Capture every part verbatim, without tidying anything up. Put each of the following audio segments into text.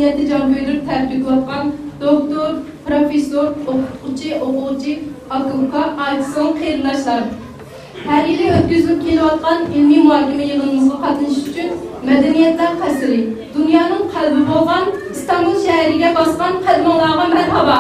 ئەمەلىيەتتە جان كۆيدۈرۈپ تەربىيە قىلىۋاتقان دوكتور، پروفېسسور، ئوقۇتقۇچى، ئوقۇغۇچى، ئاكا-ئۇكا، ئاچا-سىڭىل قېرىنداشلار! ھەر يىلى ئۆتكۈزۈلۈپ كېلىۋاتقان ئىلمىي مۇھاكىمە يىغىنىمىزغا قاتنىشىش ئۈچۈن مەدەنىيەتلەر قەسرى، دۇنيانىڭ قەلبى بولغان ئىستانبۇل شەھىرىگە باسقان قەدىمىڭلارغا مەرھابا!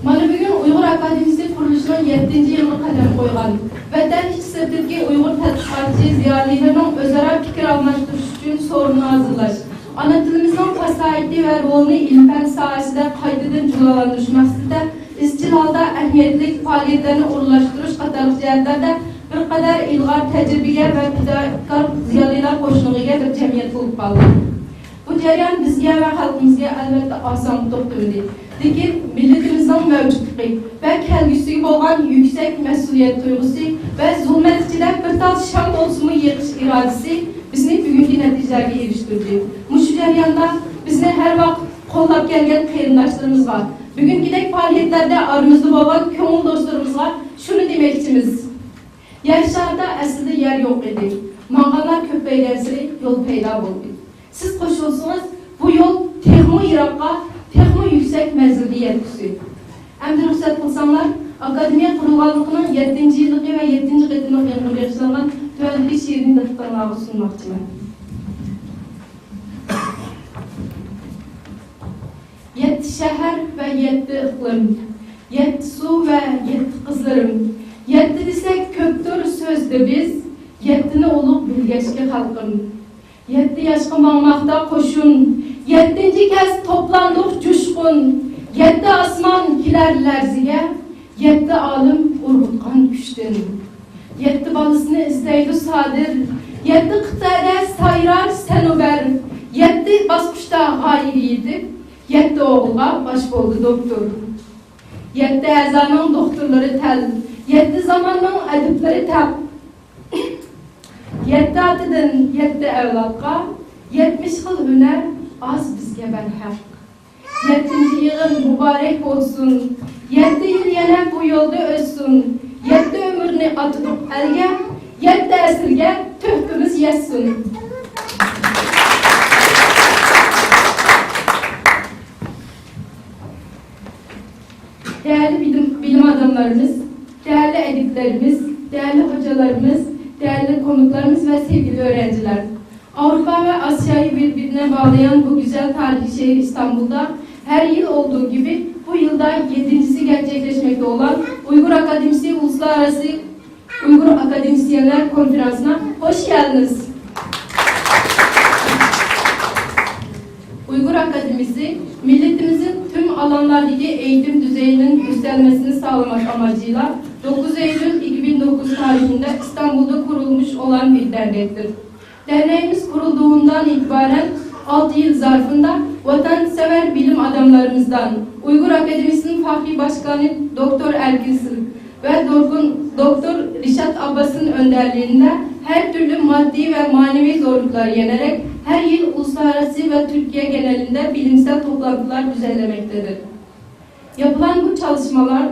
مانا بۈگۈن ئۇيغۇر ئاكادېمىيىسى قۇرۇلۇشىنىڭ يەتتىنچى يىلىغا قەدەم قويغان، ۋەتەن ئىچى سىرتىدىكى ئۇيغۇر تەتقىقاتچى زىيالىيلىرىنىڭ ئۆزئارا پىكىر ئالماشتۇرۇشى ئۈچۈن سورۇننى ھازىرلاش، ئانا تىلىمىزنىڭ پاساھىيىتى ۋە رولىنى ئىلىم-پەن ساھەسىدە قايتىدىن جۇلالاندۇرۇش مەقسىتىدە ئىزچىل ھالدا ئەھمىيەتلىك پائالىيەتلەرنى ئورۇنلاشتۇرۇش قاتارلىق جەھەتلەردە بىر قەدەر ئىلغار تەجرىبىگە ۋە پىداكار زىيالىيلار قوشۇنىغا ئىگە بىر جەمئىيەت بولۇپ قالدى. بۇ جەريان بىزگە ۋە خەلقىمىزگە ئەلۋەتتە ئاسانغا توختىمىدى. لېكىن مىللىتىمىزنىڭ مەۋجۇتلۇقى ۋە كەلگۈسىگە بولغان يۈكسەك مەسئۇلىيەت تۇيغۇسى ۋە زۇلمەت ئىچىدە بىر تال شام بولسىمۇ يېقىش ئىرادىسى بىزنى بۈگۈنكى نەتىجىلەرگە ئېرىشتۈردى. مۇشۇ جەرياندا بىزنى ھەر ۋاقىت قوللاپ كەلگەن قېرىنداشلىرىمىزغا، بۈگۈنكىدەك پائالىيەتلەردە ئارىمىزدا بولغان كۆڭۈل دوستلىرىمىزغا شۇنى دېمەكچىمىز. يەر شارىدا ئەسلىدە يەر يوق ئىدى. ماڭغانلار كۆپەيگەنسېرى يول پەيدا بولدى. سىز قوشۇلسىڭىز، بۇ يول تېخىمۇ يىراققا، تېخىمۇ يۈكسەك مەنزىلگە يەتكۈسى. ئەمدى رۇخسەت قىلساڭلار، ئاكادېمىيە قۇرۇلغانلىقىنىڭ يەتتىنچى يىللىقى ۋە يەتتىنچى قېتىملىق يىغىنغا بېغىشلانغان تۆۋەندىكى شېئىرنى دىققىتىڭلارغا سۇنماقچىمەن. يەتتە شەھەر ۋە يەتتە ئىقلىم، يەتتە سۇ ۋە يەتتە قىزلىرىم، يەتتە دېسەك كۆپتۇر سۆزدە بىز، يەتتىنى ئۇلۇغ بىلگەچكە خەلقىم. يەتتە ياشقا ماڭماقتا قوشۇن، يەتتىنچى كەس توپلاندۇق جۇشقۇن، يەتتە ئاسمان كېلەر لەرزىگە، يەتتە ئالىم ئۇرغۇتقان كۈچتىن. يەتتە بالىسىنى ئىزدەيدۇ سادىر، يەتتە قىتئەدە سايرار سەنۇبەر، يەتتە باسقۇچتا غايىگە يېتىپ، يەتتە ئوغۇلغا باش بولدى دوكتور. يەتتە ئەزانىڭ دوختۇرلىرى تەل، يەتتە زاماننىڭ ئەدىبلىرى تەق. يەتتە ئاتىدىن يەتتە ئەۋلادقا، يەتمىش خىل ھۈنەر ئاز بىزگە بەرھەق. يەتتىنچى يىغىن مۇبارەك بولسۇن. يەتتە يىل يەنە بۇ يولدا ئۆتسۇن. يەتتە ئۆمۈرنى ئاتىدۇق ئەلگە، يەتتە ئەسىرگە تۆھپىمىز يەتسۇن. دەيەرلىك بىلىم، بىلىم ئادەملىرىمىز، دەيەرلىك ئەدىبلىرىمىز، دەيەرلىك خوجالىرىمىز، دەيەرلىك كومىكلىرىمىز ۋە سەۋىيلىك ئۆگەنچىلەر! ئاۋروپا ۋە ئاسىيانى بىر-بىرىگە باغلىيان بۇ گۈزەل تارىخىي شەھەر ئىستانبۇلدا ھەر يىل ئولدۇرغۇ كىبى بۇ يىلدا يەتتىنچىسى گەرچەكلەشمەكتە بولغان ئۇيغۇر ئاكادېمىيىسى ئۇلۇسلارئاراسى ئۇيغۇر ئاكادېمىيسىيەنلەر كونفېرانسىنا خوش كەلدىڭىز! ئۇيغۇر ئاكادېمىيىسى مىللىتىمىزنىڭ تۈم ئالانلاردىكى ئېيتىم دۈزەينىنىڭ يۈكسەلمىسىنى ساغلىماق ئاماچىيلا توققۇز ئىيۇل ئىككى مىڭ توققۇز تارىخىندا ئىستانبۇلدا قۇرۇلمۇش ئولان بىر دەرنەكتۇر. دەرنەيىمىز قۇرۇلدۇغىنىدىن ئېتىبارەن ئالتە يىل زارفىندا ۋەتەنسەۋەر بىلىم ئادەملىرىمىزدىن ئۇيغۇر ئاكادېمىيىسىنىڭ فەخرىي باشقانى دوكتور ئەركىن سىلىك ۋە دوركۇن، دوكتور رىشات ئابباسنىڭ ئۆندەرلىكىدە ھەر تۈرلۈك ماددىي ۋە مەنىۋى زورلۇقلار يەنىلەرەك ھەر يىل ئۇلۇسلارئاراسى ۋە تۈركىيە گېنەلىندە بىلىمسەل توپلانتىلار دۈزەنلىمەكتىدۇر. ياپىلان بۇ چالىشمىلار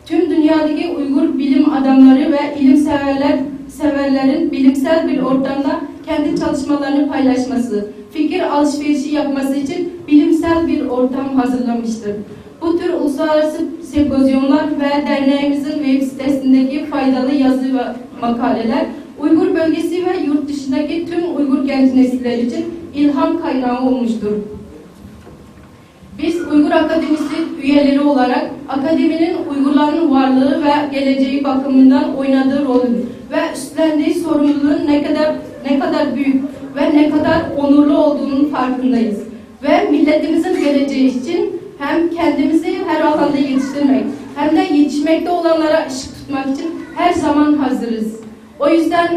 پۈتۈن دۇنيادىكى ئۇيغۇر بىلىم ئادەملىرى ۋە ئىلىم سەۋەرلەر، سەۋەرلىرىنىڭ بىلىمسەل بىر ئورتامدا كەڭ چالىشمىلارنى پايلاشماسى، پىكىر ئالىشىۋېلىشى ياپماسى ئۈچۈن بىلىمسەل بىر ئورتام ھازىرلانمىشتۇر. بۇ تۈر ئۇلۇسلارئاراسى سىمپوزىيۇملار ۋە دەرنەيىمىزنىڭ ۋېب سىتەسىندىكى پايدىلىق يازما ماقالىلەر ئۇيغۇر بۆلگىسى ۋە يۇرت دىشىدىكى تۈم ئۇيغۇر گەنچ نەسىللىرى ئۈچۈن ئىلھام كايناغى بولمۇشتۇر. بىز ئۇيغۇر ئاكادېمىيىسى ئۈيەلىرى ئولاراق، ئاكادېمىيىنىڭ ئۇيغۇرلارنىڭ ۋارلىقى ۋە گېلەچېكى باقىمىندىن ئوينىدىغان رولى ۋە ئۈستلەندىكى سورۇنلىرىنىڭ نەقەدەر، نەقەدەر بۈيۈك ۋە نەقەدەر ئونۇرلۇق بولغىنىنىڭ پەرھىزىدىمىز ۋە مىللىتىمىزنىڭ گېلەچېكى ئۈچۈن ھەم كەنتىمىزنى ھەر ھالدا يېتىشتۈرمەك ھەمدە يېتىشمەكتە بولغانلارغا ئىشىك تۇتماق ئۈچۈن ھەر زامان ھازىرىز. ئۇ يۈزدىن،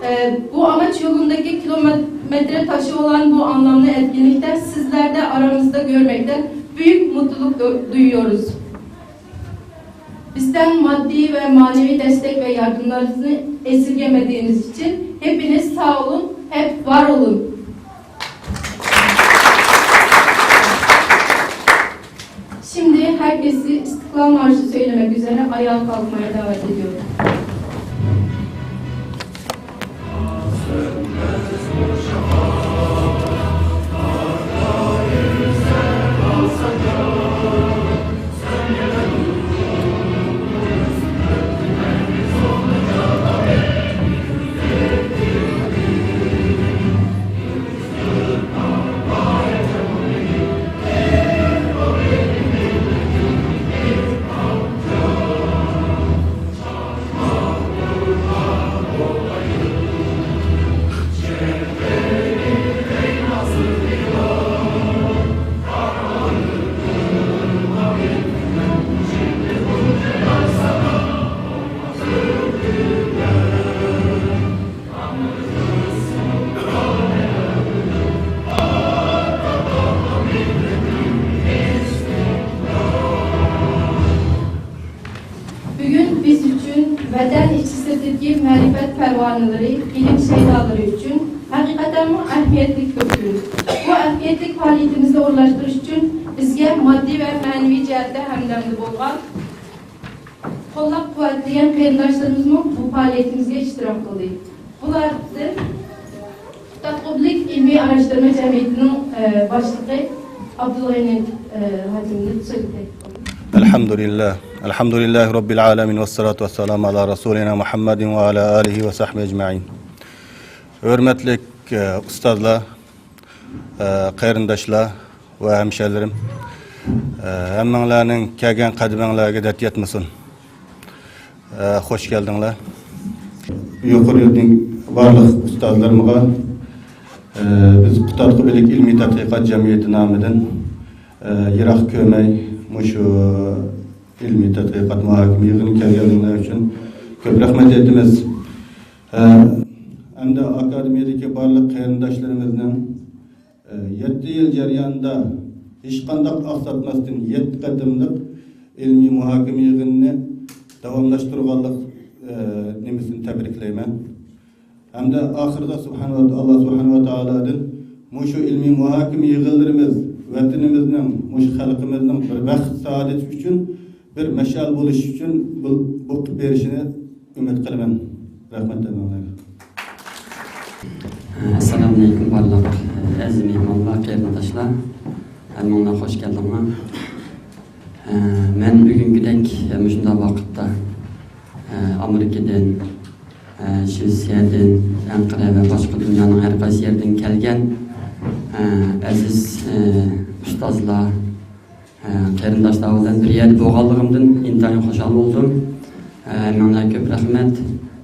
ئە، بۇ ئامانچ يولىدىكى كىلومېتىر تاشى بولغان بۇ ئاڭلاملىق ئەتكىنلىكتە سىزلەردە ئارىمىزدا كۆرمەكتە بۈيۈك مۇتلۇق دۇ-، دۇيۇيورۇز. بىزدىن ماددىي ۋە مەنىۋى دەستەك ۋە ياردىملىرىڭىزنى ئەسىرگەمىگىنىڭىز ئۈچۈن ھەپىنىز ساغ بولۇڭ، ھەپ ۋار بولۇڭ. Şimdi herkesi İstiklal Marşı söylemek üzere ayağa kalkmaya davet ediyorum. بۈگۈن بىز ئۈچۈن ۋەتەن ئىچى سىرتىدىكى مەرىپەت پەرۋانىلىرى، ئىلىم شەيدالىرى ئۈچۈن ھەقىقەتەنمۇ ئەھمىيەتلىك بىر كۈن. بۇ ئەھمىيەتلىك پائالىيىتىمىزنى ئورۇنلاشتۇرۇش ئۈچۈن بىزگە ماددىي ۋە مەنىۋى جەھەتتە ھەمدەمدە بولغان، قوللاپ قۇۋۋەتلىگەن قېرىنداشلىرىمىزمۇ بۇ پائالىيىتىمىزگە ئىشتىراك قىلدى. بۇلاردىن تاتقۇبلىق ئىلمىي ئاراشتۇرما جەمئىيىتىنىڭ، ئە، باشلىقى ئابدۇلغېنى، ئە، ھاجىمنى سۆزگە تەكلىپ قىلدىم. ئەلھەمدۇلىللاھ. ئەلھەمدۇلىللاھى راببىل ئالەمىن ۋەسسالاتۇ ۋەسسالامۇ ئالا رەسۇلىنا مۇھەممەدىن ۋە ئالا ئالىھى ۋە سەھبىھى ئەجمەئىن. ھۆرمەتلىك، ئە، ئۇستازلار، ئە، قېرىنداشلار ۋە ھەمشەھىرلىرىم، ئە، ھەممىڭلارنىڭ كەلگەن قەدىمىڭلارغا دەرد يەتمىسۇن. ئە، خوش كەلدىڭلار. يۇقىرى يۇرتنىڭ بارلىق ئۇستازلىرىمغا، ئە، بىز تاتقۇبلىق ئىلمىي تەتقىقات جەمئىيىتى نامىدىن، ئە، يىراق كۆرمەي مۇشۇ ئىلمىي تەتقىقات مۇھاكىمە يىغىنىغا كەلگەنلىكىڭلار ئۈچۈن كۆپ رەھمەت ئېيتىمىز. ئە، ھەمدە ئاكادېمىيەدىكى بارلىق قېرىنداشلىرىمىزنىڭ، ئە، يەتتە يىل جەريانىدا ھېچقانداق ئاقساتماستىن يەتتە قېتىملىق ئىلمىي مۇھاكىمە يىغىنىنى داۋاملاشتۇرغانلىق، ئە، نېمىسىنى تەبرىكلەيمەن. ھەمدە ئاخىرىدا سۇبھانەھۇ ۋە، ئاللا سۇبھانەھۇ ۋە تائالادىن مۇشۇ ئىلمىي مۇھاكىمە يىغىنلىرىمىز ۋەتىنىمىزنىڭ، مۇشۇ خەلقىمىزنىڭ بىر بەخت سائادىتى ئۈچۈن بىر مەشئەل بولۇش ئۈچۈن بۇ، بۇ قىلىپ بېرىشىنى ئۈمىد قىلىمەن. رەھمەت ھەممىڭلارغا. ئەسسالامۇئەلەيكۇم بارلىق ئەزىز مېھمانلار، قېرىنداشلار. ھەممىڭلار خوش كەلدىڭلار. مەن بۈگۈنكىدەك مۇشۇنداق ۋاقىتتا، ئامېرىكىدىن، شىۋېتسىيەدىن، ئەنقەرە ۋە باشقا دۇنيانىڭ ھەر قايسى يېرىدىن كەلگەن ئەزىز ئۇستازلار، ئە، قېرىنداشلار بىلەن بىر يەردە بولغانلىقىمدىن ئىنتايىن خۇشال بولدۇم. ئە، ھەممىڭلارغا كۆپ رەھمەت،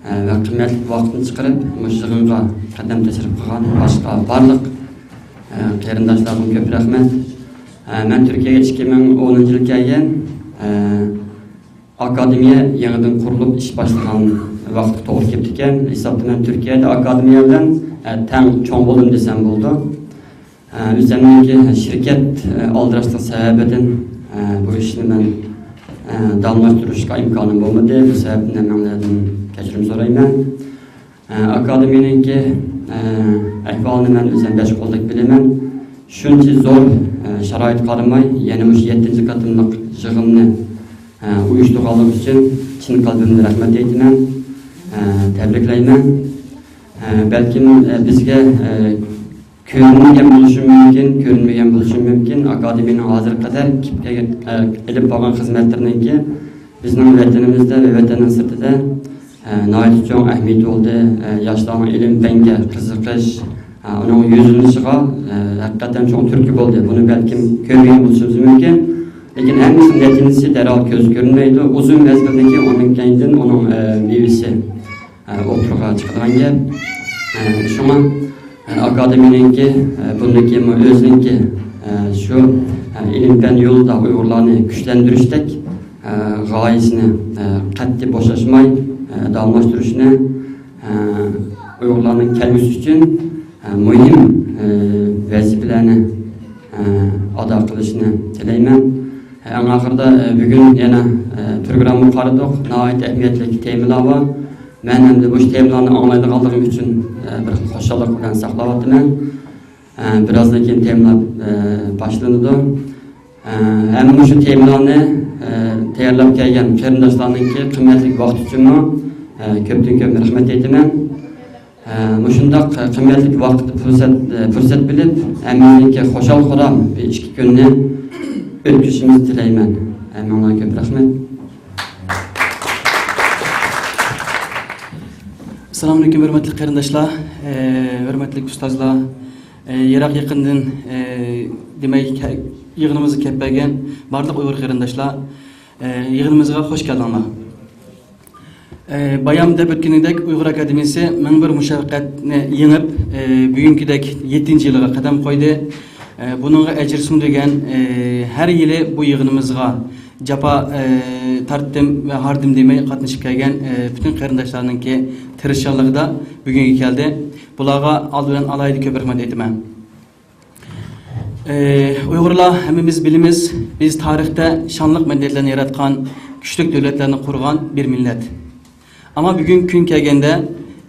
ئە، ۋە قىممەتلىك ۋاقىتنى چىقىرىپ مۇشۇ يىغىنغا قەدەم تەشرىپ قىلغان باشقا بارلىق، ئە، قېرىنداشلارغىمۇ كۆپ رەھمەت. ئە، مەن تۈركىيەگە ئىككى مىڭ ئونىنچى يىلى كەلگەن. ئە، ئاكادېمىيە يېڭىدىن قۇرۇلۇپ ئىش باشلىغان ۋاقىتقا توغرا كېلىپتىكەن. ھېسابتا مەن تۈركىيەدە ئاكادېمىيە بىلەن، ئە، تەڭ چوڭ بولدۇم دېسەم بولىدۇ. ئە، ئۆزۈمنىڭكى شىركەت، ئە، ئالدىراشلىق سەۋەبىدىن، ئە، بۇ ئىشنى مەن، ئە، داۋاملاشتۇرۇشقا ئىمكانىم بولمىدى. بۇ سەۋەبتىن ھەممىڭلاردىن كەچۈرۈم سورايمەن. ئە، ئاكادېمىيەنىڭكى، ئە، ئەھۋالىنى مەن ئۆزۈم بەش قولدەك بىلىمەن. شۇنچە زور، ئە، شارائىت قارىماي، يەنە مۇشۇ يەتتىنچى قېتىملىق يىغىننى، ئە، ئۇيۇشتۇرغانلىقى ئۈچۈن چىن قەلبىمدىن رەھمەت ئېيتىمەن، ئە، تەبرىكلەيمەن. ئە، بەلكىم، ئە، بىزگە، ئە، كۆرۈنمىگەن بولۇشى مۇمكىن، كۆرۈنمىگەن بولۇشى مۇمكىن. ئاكادېمىيەنىڭ ھازىرغا قەدەر كېلىپ، ئە، ئېلىپ بارغان خىزمەتلىرىنىڭكى بىزنىڭ ۋەتىنىمىزدە ۋە ۋەتەننىڭ سىرتىدا، ئە، ناھايىتى چوڭ ئەھمىيىتى بولدى. ئە، ياشلارنىڭ ئىلىم-پەنگە قىزىقىش، ئە، ئۇنىڭ يۈزلىنىشىغا، ئە، ھەقىقەتەن چوڭ تۈرتكە بولدى. بۇنى بەلكىم كۆرمىگەن بولۇشىمىز مۇمكىن، لېكىن ھەممىسىنىڭ نەتىجىسى دەرھال كۆزگە كۆرۈنمەيدۇ. ئۇزۇن مەزگىلدىن كېيىن، ئۇنىڭ كەينىدىن ئۇنىڭ، ئە، مېۋىسى ئوتتۇرىغا چىقىدىغان گەپ. شۇڭا ئاكادېمىيەنىڭكى، بۇندىن كېيىنمۇ ئۆزىنىڭكى شۇ ئىلىم-پەن يولىدا ئۇيغۇرلارنى كۈچلەندۈرۈشتەك غايىسىنى قەتئىي بوشاشماي داۋاملاشتۇرۇشنى، ئۇيغۇرلارنىڭ كەلگۈسى ئۈچۈن مۇھىم ۋەزىپىلەرنى ئادا قىلىشنى تىلەيمەن. ئەڭ ئاخىرىدا، بۈگۈن يەنە پروگراممىغا قارىدۇق، ناھايىتى ئەھمىيەتلىك تېمىلار بار. مەن ئەمدى مۇشۇ تېمىلارنى ئاڭلايدىغانلىقىم ئۈچۈن، بىر خۇشاللىق بىلەن ساقلاۋاتىمەن. بىرازدىن كېيىن تېمىلار باشلىنىدۇ. ھەم مۇشۇ تېمىلارنى تەييارلاپ كەلگەن قېرىنداشلارنىڭكى قىممەتلىك ۋاقتى ئۈچۈنمۇ كۆپتىن كۆپ رەھمەت ئېيتىمەن. مۇشۇنداق قىممەتلىك ۋاقىت، پۇرسەت، پۇرسەت بىلىپ، ھەممىنىڭكى خۇشال-خۇرام بىر ئىككى كۈننى ئۆتكۈزۈشىمىزنى تىلەيمەن. ھەممىڭلارغا كۆپ رەھمەت. ئەسسالامۇئەلەيكۇم، ھۆرمەتلىك قېرىنداشلار، ئە، ھۆرمەتلىك ئۇستازلار، ئە، يىراق يېقىندىن، ئە، دېمەك، كە-، يىغىنىمىزغا كەپ بەرگەن بارلىق ئۇيغۇر قېرىنداشلار، ئە، يىغىنىمىزغا خوش كەلدىڭلار. ئە، بايام دەپ ئۆتكىنىدەك، ئۇيغۇر ئاكادېمىيىسى مىڭ بىر مۇشەققەتنى يېڭىپ، ئە، بۈگۈنكىدەك يەتتىنچى يىلىغا قەدەم قويدى. ئە، بۇنىڭغا ئەجىر سۇندۇرگەن، ئە، ھەر يىلى بۇ يىغىنىمىزغا جاپا، ئە، تارتتىم ۋە ھاردىم دېمەي قاتنىشىپ كەلگەن، ئە، پۈتۈن قېرىنداشلارنىڭكى تىرىشچانلىقىدا بۈگۈنگە كەلدى. بۇلارغا ئالدى بىلەن ئالاھىدە كۆپ رەھمەت ئېيتىمەن. ئى، ئۇيغۇرلار ھەممىمىز بىلىمىز، بىز تارىختا شانلىق مەدەنىيەتلەرنى ياراتقان، كۈچلۈك دۆلەتلەرنى قۇرغان بىر مىللەت. ئەمما بۈگۈنكى كۈن كەلگەندە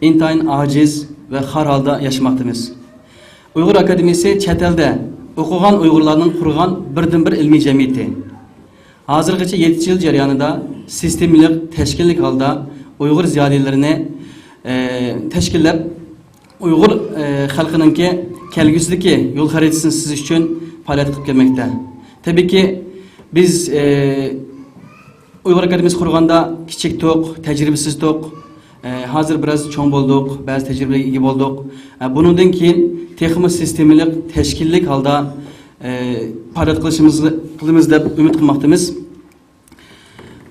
ئىنتايىن ئاجىز ۋە خار ھالدا ياشىماقتىمىز. ئۇيغۇر ئاكادېمىيىسى چەت ئەلدە ئوقۇغان ئۇيغۇرلارنىڭ قۇرغان بىردىنبىر ئىلمىي جەمئىيىتى. ھازىرغىچە يەتتە يىل جەريانىدا سىستېمىلىق، تەشكىللىك ھالدا ئۇيغۇر زىيالىيلىرىنى، ئى، تەشكىللەپ، ئۇيغۇر، ئى، خەلقىنىڭكى كەلگۈسىدىكى يول خەرىتىسىنى سىزىش ئۈچۈن پائالىيەت قىلىپ كەلمەكتە. تەبىئىيكى، بىز، ئى، ئۇيغۇر ئاكادېمىيىسى قۇرغاندا كىچىك تۇق، تەجرىبىسىز تۇق. ئى، ھازىر بىراز چوڭ بولدۇق، بەزى تەجرىبىلەرگە ئىگە بولدۇق. ئە، بۇنىڭدىن كېيىن تېخىمۇ سىستېمىلىق، تەشكىللىك ھالدا، ئى، پائالىيەت قىلىشىمىز، قىلىمىز دەپ ئۈمىد قىلماقتىمىز.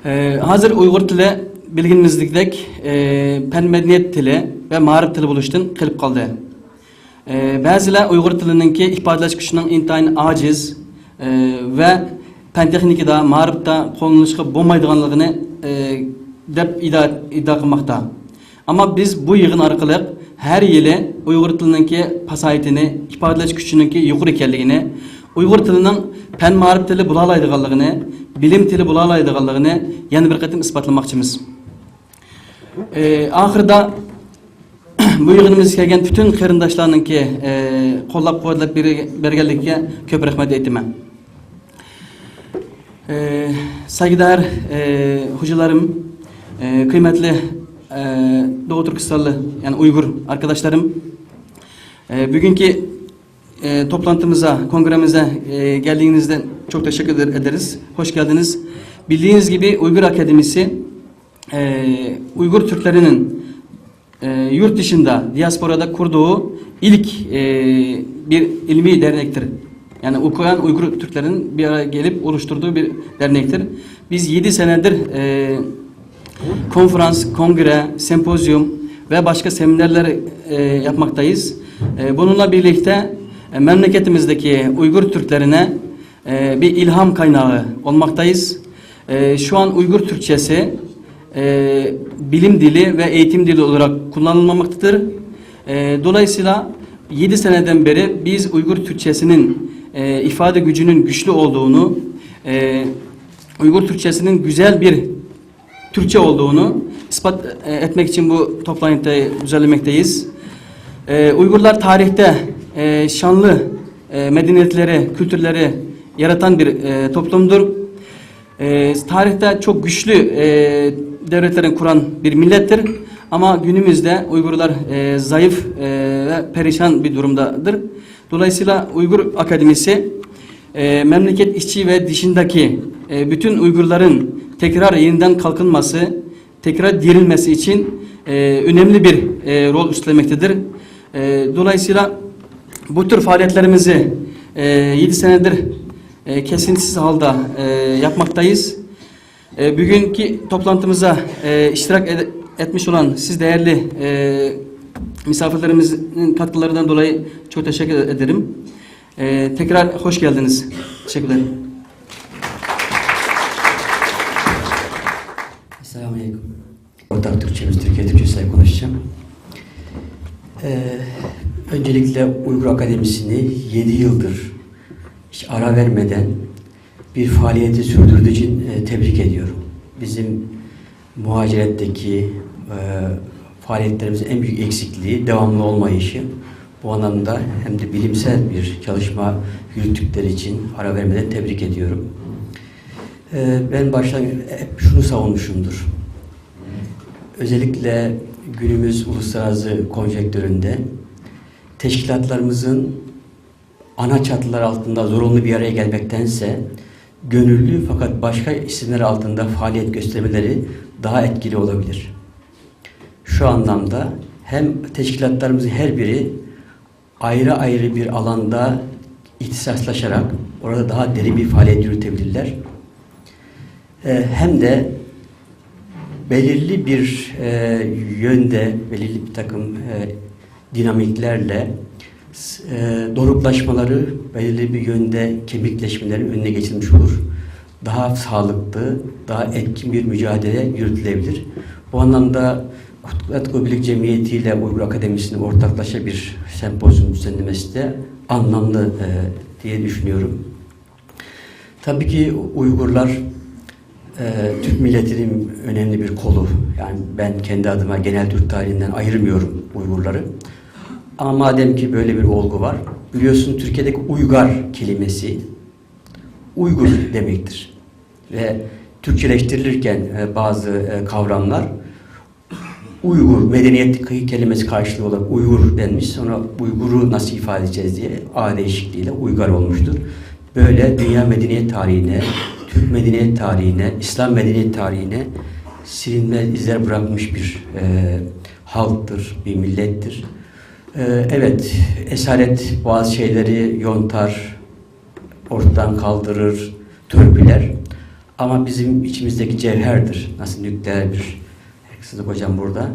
ئى، ھازىر ئۇيغۇر تىلى بىلگىنىمىزدەك، ئى، پەن مەدەنىيەت تىلى ۋە مائارىپ تىلى بولۇشتىن قېلىپ قالدى. ئى، بەزىلەر ئۇيغۇر تىلىنىڭكى ئىپادىلەش كۈچىنىڭ ئىنتايىن ئاجىز، ئى، ۋە پەن تېخنىكىدا، مائارىپتا قوللىنىشقا بولمايدىغانلىقىنى، ئى، دەپ ئىددا-، ئىددا قىلماقتا. ئەمما بىز بۇ يىغىن ئارقىلىق ھەر يىلى ئۇيغۇر تىلىنىڭكى پاساھىتىنى، ئىپادىلەش كۈچىنىڭكى يۇقىرى ئىكەنلىكىنى، ئۇيغۇر تىلىنىڭ پەن مائارىپ تىلى بولالايدىغانلىقىنى، بىلىم تىلى بولالايدىغانلىقىنى يەنە بىر قېتىم ئىسپاتلىماقچىمىز. ئى، ئاخىرىدا بۇ يىغىنىمىزغا كەلگەن پۈتۈن قېرىنداشلارنىڭكى، ئى، قوللاپ-قۇۋۋەتلەپ بېرە-، بەرگەنلىكىگە كۆپ رەھمەت ئېيتىمەن. ئى، سايغۇدار، ئى، خوجىلىرىم، ئى، قىممەتلىك، ئى، دوغۇ تۈركىستانلىق، يەنى ئۇيغۇر ئاركىداشلىرىم، ئى، بۈگۈنكى ئى، toplantımıza, kongremize, e, geldiğinizden çok teşekkür eder-, ederiz. Hoş geldiniz. Bildiğiniz gibi Uygur Akademisi, e, Uygur Türklerinin, e, yurt dışında, diasporada kurduğu ilk, e, bir ilmi dernektir. Yani okuyan Uygur Türklerin bir araya gelip oluşturduğu bir dernektir. Biz yedi senedir, e, konferans, kongre, sempozyum ve başka seminerler, e, yapmaktayız. E, bununla birlikte, e, memleketimizdeki Uygur Türklerine, e, bir ilham kaynağı olmaktayız. E, şu an Uygur Türkçesi, e, bilim dili ve eğitim dili olarak kullanılmamaktadır. E, dolayısıyla yedi seneden beri biz Uygur Türkçesinin, e, ifade gücünün güçlü olduğunu, e, Uygur Türkçesinin güzel bir Türkçe olduğunu ispat, e, etmek için bu toplantıda düzenlemekteyiz. E, Uygurlar tarihte, e, şanlı, e, medeniyetleri, kültürleri yaratan bir, e, toplumdur. E, tarihte çok güçlü, e, devletlerini kuran bir millettir. Ama günümüzde Uygurlar, e, zayıf, e, ve perişan bir durumdadır. Dolayısıyla Uygur Akademisi, e, memleket içi ve dışındaki, e, bütün Uygurların tekrar yeniden kalkınması, tekrar dirilmesi için, e, önemli bir, e, rol üstlenmektedir. E, dolayısıyla bu tür faaliyetlerimizi, e, yedi senedir, e, kesintisiz halde, e, yapmaktayız. E, bugünkü toplantımıza, e, iştirak ed-, etmiş olan siz değerli, e, misafirlerimizin katkılarından dolayı çok teşekkür ederim. E, tekrar hoş geldiniz. Teşekkürler. Esselamu Aleyküm. Ortak Türkçemiz, Türkiye Türkçesiyle konuşacağım. Ee, öncelikle Uygur Akademisi'ni yedi yıldır hiç ara vermeden bir faaliyeti sürdürdüğü için, e, tebrik ediyorum. Bizim muhaciretteki, e, faaliyetlerimizin en büyük eksikliği devamlı olmayışı. Bu anlamda hem de bilimsel bir çalışma yürüttükleri için ara vermeden tebrik ediyorum. E, ben baştan hep şunu savunmuşumdur. Özellikle Günümüz uluslararası konjektüründe teşkilatlarımızın ana çatılar altında zorunlu bir araya gelmektense gönüllü fakat başka isimler altında faaliyet göstermeleri daha etkili olabilir. Şu anlamda hem teşkilatlarımızın her biri ayrı ayrı bir alanda ihtisaslaşarak orada daha derin bir faaliyet yürütebilirler. E, hem de belirli bir e, yönde, belirli bir takım e, dinamiklerle s- e, doruklaşmaları, belirli bir yönde kemikleşmelerin önüne geçilmiş olur. Daha sağlıklı, daha etkin bir mücadele yürütülebilir. Bu anlamda Kutlu Birlik Cemiyeti ile Uygur Akademisi'nin ortaklaşa bir sempozyum düzenlemesi de anlamlı e, diye düşünüyorum. Tabii ki Uygurlar e, Türk milletinin önemli bir kolu. Yani ben kendi adıma genel Türk tarihinden ayırmıyorum Uygurları. Ama madem ki böyle bir olgu var, biliyorsun Türkiye'deki uygar kelimesi Uygur demektir. Ve Türkçeleştirilirken e, bazı e, kavramlar Uygur, medeniyet kelimesi karşılığı olarak Uygur denmiş. Sonra Uygur'u nasıl ifade edeceğiz diye A değişikliğiyle Uygar olmuştur. Böyle dünya medeniyet tarihine, Türk medeniyet tarihine, İslam medeniyet tarihine silinmez izler bırakmış bir e, halktır, bir millettir. E, evet, esaret bazı şeyleri yontar, ortadan kaldırır, törpüler. Ama bizim içimizdeki cevherdir. Nasıl nükleer bir, Sızık hocam burada.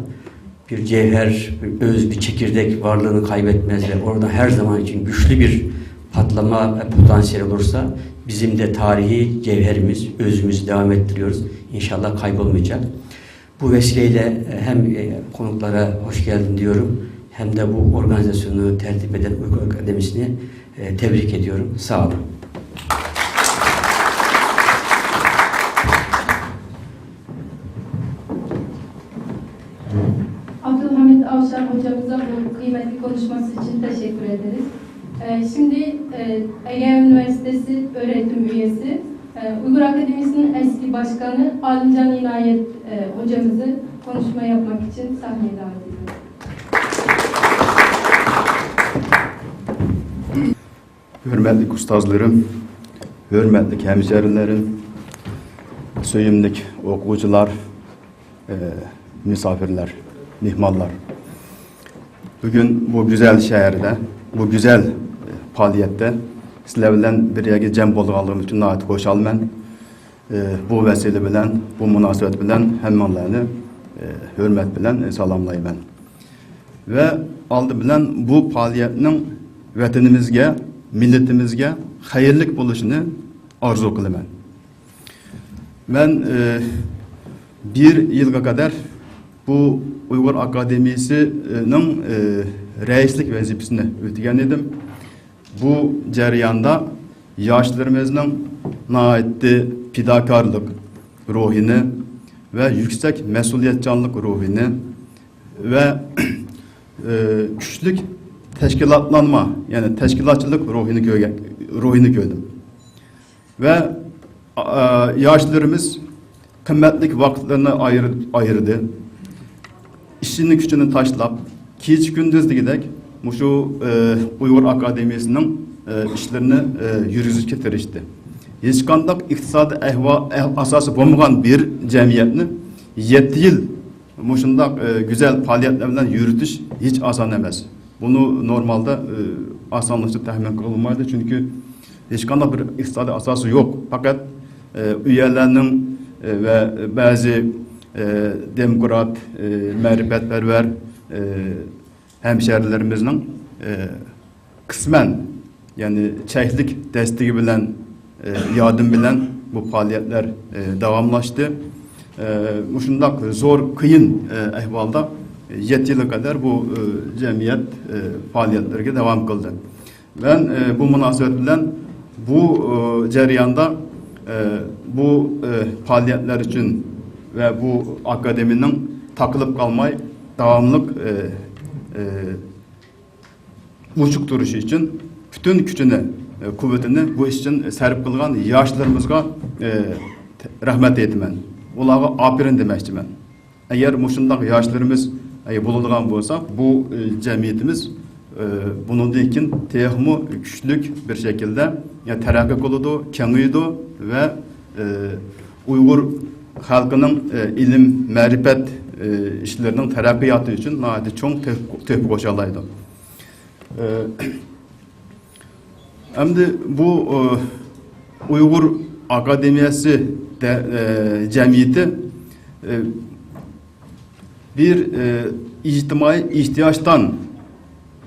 Bir cevher, bir öz, bir çekirdek varlığını kaybetmez ve orada her zaman için güçlü bir patlama potansiyeli olursa bizim de tarihi cevherimiz, özümüzü devam ettiriyoruz. İnşallah kaybolmayacak. Bu vesileyle e, hem e, konuklara hoş geldin diyorum, hem de bu organizasyonu tertip eden Uygur Akademisi'ni e, tebrik ediyorum. Sağ olun. Abdülhamit Avşar hocamıza bu kıymetli konuşması için teşekkür ederiz. Ee, Şimdi e, Ege Üniversitesi öğretim üyesi, e, Uygur Akademisi'nin eski başkanı Alimcan İnayet e, hocamızı konuşma yapmak için sahneye davet ediyorum. ھۆرمەتلىك ئۇستازلىرىم، ھۆرمەتلىك ھەمشەھىرىلىرىم، سۆيۈملۈك ئوقۇغۇچىلار، ئى، مۇساپىرلار، مېھمانلار. بۈگۈن بۇ گۈزەل شەھەردە، بۇ گۈزەل پائالىيەتتە سىلەر بىلەن بىر يەرگە جەم بولغانلىقىم ئۈچۈن ناھايىتى خۇشالمەن. ئى، بۇ ۋەسىلە بىلەن، بۇ مۇناسىۋەت بىلەن ھەممىڭلارنى، ئى، ھۆرمەت بىلەن، ئى، سالاملايمەن. ۋە ئالدى بىلەن بۇ پائالىيەتنىڭ ۋەتىنىمىزگە، مىللىتىمىزگە خەيرلىك بولۇشىنى ئارزۇ قىلىمەن. مەن، ئى، بىر يىلغا قەدەر بۇ ئۇيغۇر ئاكادېمىيىسىنىڭ، ئى، رەئىسلىك ۋەزىپىسىنى ئۆتىگەن ئىدىم. بۇ جەرياندا ياشلىرىمىزنىڭ ناھايىتى پىداكارلىق روھىنى ۋە يۈكسەك مەسئۇلىيەتچانلىق روھىنى ۋە، ئى، كۈچلۈك تەشكىلاتلانما، يەنى تەشكىلاتچىلىق روھىنى كۆرگەن، روھىنى كۆردۈم. ۋە، ئا، ياشلىرىمىز قىممەتلىك ۋاقىتلىرىنى ئايرى-، ئايرىدى. ئىشىنى كۈچىنى تاشلاپ، كېچە-كۈندۈز دېگۈدەك مۇشۇ، ئى، ئۇيغۇر ئاكادېمىيىسىنىڭ، ئى، ئىشلىرىنى، ئى، يۈرگۈزۈشكە تىرىشتى. ھېچقانداق ئىقتىسادىي ئەھۋال، ئەھ-، ئاساسى بولمىغان بىر جەمئىيەتنى يەتتە يىل مۇشۇنداق، ئى، گۈزەل پائالىيەتلەر بىلەن يۈرۈتۈش ھېچ ئاسان ئەمەس. بۇنى نورمالدا، ئى، ئاسانلىقچە تەخمىن قىلىنمايدۇ، چۈنكى ھېچقانداق بىر ئىقتىسادىي ئاساسى يوق. پەقەت، ئى، ئۈيەرلەرنىڭ، ئى، ۋە بەزى، ئى، دېموكرات، ئى، مەرىپەتپەرۋەر، ئى، ھەمشەھىرىلىرىمىزنىڭ، ئى، قىسمەن، يەنى چەكلىك دەستىكى بىلەن، ئى، ياردىمى بىلەن بۇ پائالىيەتلەر، ئى، داۋاملاشتى. ئى، مۇشۇنداق زور، قىيىن، ئى، ئەھۋالدا يەتتە يىلغا قەدەر بۇ، ئى، جەمئىيەت، ئى، پائالىيەتلىرىگە داۋام قىلدى. مەن، ئى، بۇ مۇناسىۋەت بىلەن بۇ، ئى، جەرياندا، ئى، بۇ، ئى، پائالىيەتلەر ئۈچۈن ۋە بۇ ئاكادېمىيەنىڭ تاقىلىپ قالماي داۋاملىق، ئى، ئى، ئوچۇق تۇرۇشى ئۈچۈن پۈتۈن كۈچىنى، ئى، قۇۋۋىتىنى بۇ ئىش ئۈچۈن سەرپ قىلغان ياشلىرىمىزغا، ئى، رەھمەت ئېيتىمەن. ئۇلارغا ئاپىرىن دېمەكچىمەن. ئەگەر مۇشۇنداق ياشلىرىمىز ئەگەر بولىدىغان بولساق، بۇ، ئى، جەمئىيىتىمىز، ئى، بۇنىڭدىن كېيىن تېخىمۇ كۈچلۈك بىر شەكىلدە، يەنى تەرەققىي قىلىدۇ، كېڭىيىدۇ ۋە، ئى، ئۇيغۇر خەلقىنىڭ، ئى، ئىلىم، مەرىپەت، ئى، ئىشلىرىنىڭ تەرەققىياتى ئۈچۈن ناھايىتى چوڭ تۆھپە، تۆھپە قوشالايدۇ. ئى، ئەمدى بۇ، ئى، ئۇيغۇر ئاكادېمىيەسى دە-، ئى، جەمئىيىتى، ئى، بىر، ئى، ئىجتىمائىي ئېھتىياجدان،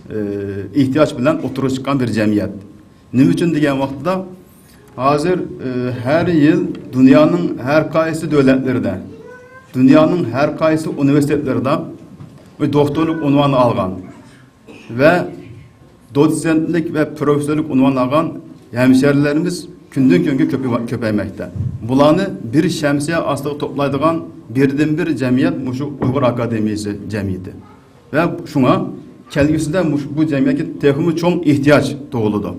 ئى، ئېھتىياج بىلەن ئوتتۇرىغا چىققان بىر جەمئىيەت. نېمە ئۈچۈن دېگەن ۋاقىتتا، ھازىر، ئى، ھەر يىل دۇنيانىڭ ھەر قايسى دۆلەتلىرىدە، دۇنيانىڭ ھەر قايسى ئۇنىۋېرسىتېتلىرىدا دوكتورلۇق ئۇنۋانى ئالغان ۋە دوتسېنتلىك ۋە پروفېسسورلۇق ئۇنۋان ئالغان ھەمشەھرىلىرىمىز كۈندىن كۈنگە كۆپىيىۋ-، كۆپەيمەكتە. بۇلارنى بىر شەمسىيە ئاستىغا توپلايدىغان بىردىنبىر جەمئىيەت مۇشۇ ئۇيغۇر ئاكادېمىيىسى جەمئىيىتى. ۋە شۇڭا كەلگۈسىدە مۇش-، بۇ جەمئىيەتكە تېخىمۇ چوڭ ئېھتىياج تۇغۇلىدۇ.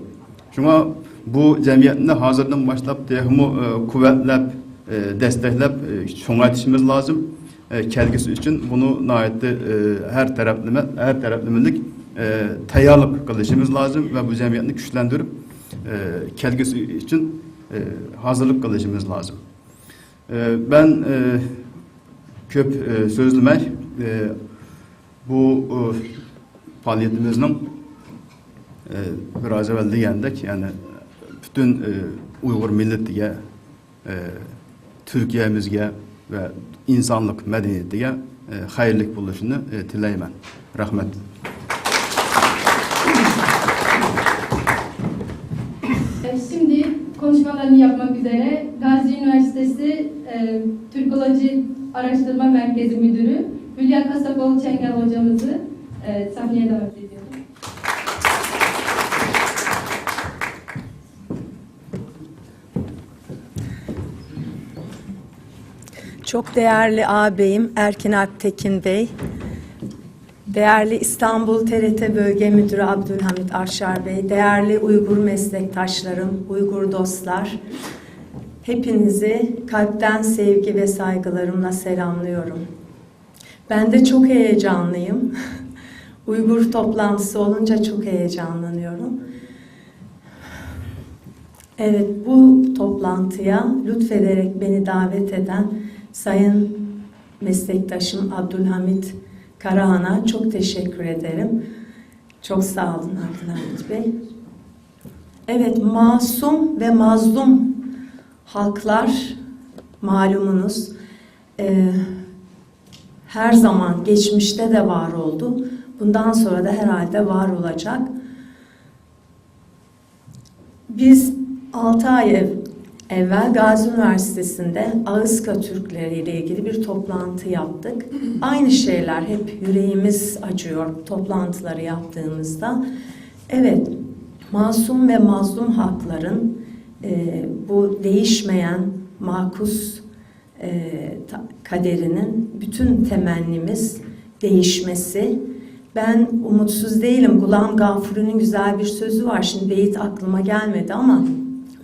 شۇڭا بۇ جەمئىيەتنى ھازىردىن باشلاپ تېخىمۇ، ئە، قۇۋۋەتلەپ، ئە، دەستەكلەپ، ئە، چوڭايتىشىمىز لازىم. ئە، كەلگۈسى ئۈچۈن بۇنى ناھايىتى، ئە، ھەر تەرەپلىمە، ھەر تەرەپلىمىلىك، ئە، تەييارلىق قىلىشىمىز لازىم ۋە بۇ جەمئىيەتنى كۈچلەندۈرۈپ، ئە، كەلگۈسى ئۈچۈن، ئە، ھازىرلىق قىلىشىمىز لازىم. ئە، مەن، ئە، كۆپ، ئە، سۆزلىمەي، ئە، بۇ، ئە، پائالىيىتىمىزنىڭ، ئە، بىر ئاز ئەۋۋەل دېگەندەك، يەنى پۈتۈن، ئە، ئۇيغۇر مىللىتىگە، ئە، تۈركىيەمىزگە ۋە ئىنسانلىق مەدەنىيىتىگە، ئە، خەيرلىك بولۇشىنى، ئە، تىلەيمەن. رەھمەت. Şimdi konuşmalarını yapmak üzere Gazi Üniversitesi, e, Türkoloji Araştırma Merkezi Müdürü Hülya Kasapoğlu Çengel hocamızı, e, sahneye davet ediyorum. Çok değerli ağabeyim Erkin Alptekin Bey, değerli İstanbul T R T Bölge Müdürü Abdülhamit Avşar Bey, değerli Uygur meslektaşlarım, Uygur dostlar, hepinizi kalpten sevgi ve saygılarımla selamlıyorum. Ben de çok heyecanlıyım. Uygur toplantısı olunca çok heyecanlanıyorum. Evet, bu toplantıya lütfederek beni davet eden sayın meslektaşım Abdülhamit Karahan'a çok teşekkür ederim. Çok sağ olun Abdülhamit Bey. Evet, masum ve mazlum halklar malumunuz, e, her zaman geçmişte de var oldu. Bundan sonra da herhalde var olacak. Biz altı ay ev-, evvel Gazi Üniversitesi'nde Ağızka Türkleri ile ilgili bir toplantı yaptık. Aynı şeyler, hep yüreğimiz acıyor toplantıları yaptığımızda. Evet, masum ve mazlum halkların, e, bu değişmeyen makus e, ta-, kaderinin bütün temennimiz değişmesi. Ben umutsuz değilim. Gulam Gafuri'nin güzel bir sözü var. Şimdi beyit aklıma gelmedi ama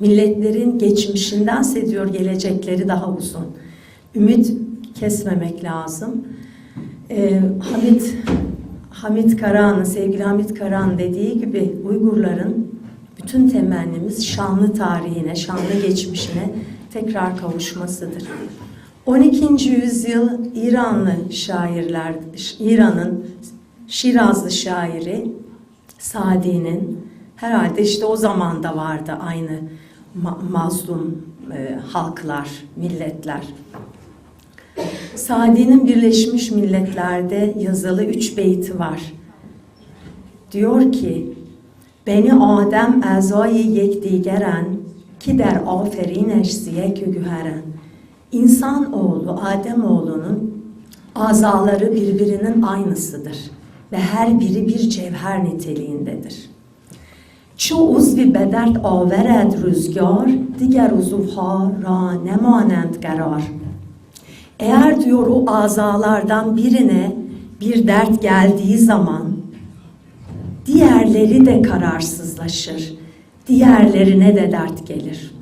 milletlerin geçmişindense diyor gelecekleri daha uzun. Ümit kesmemek lazım. E, Hamit, Hamit Karahan'ın, sevgili Hamit Karahan'ın dediği gibi Uygurların bütün temennimiz şanlı tarihine, şanlı geçmişine tekrar kavuşmasıdır. On ikinci yüzyıl İranlı şairler, İran'ın Şirazlı şairi Sadi'nin, herhalde işte o zamanda vardı aynı ma-, mazlum, e, halklar, milletler. Sadi'nin Birleşmiş Milletler'de yazılı üç beyti var. Diyor ki, Beni Adem azayı yekdigerend, ki der aferîneş zi yek û guherend. İnsan oğlu, Adem oğlunun azaları birbirinin aynısıdır ve her biri bir cevher niteliğindedir. Çu uzvi bederd averend ruzgar, diger uzuvha ra nemanend qerar. Eğer diyor o azalardan birine bir dert geldiği zaman diğerleri de kararsızlaşır, diğerlerine de dert gelir.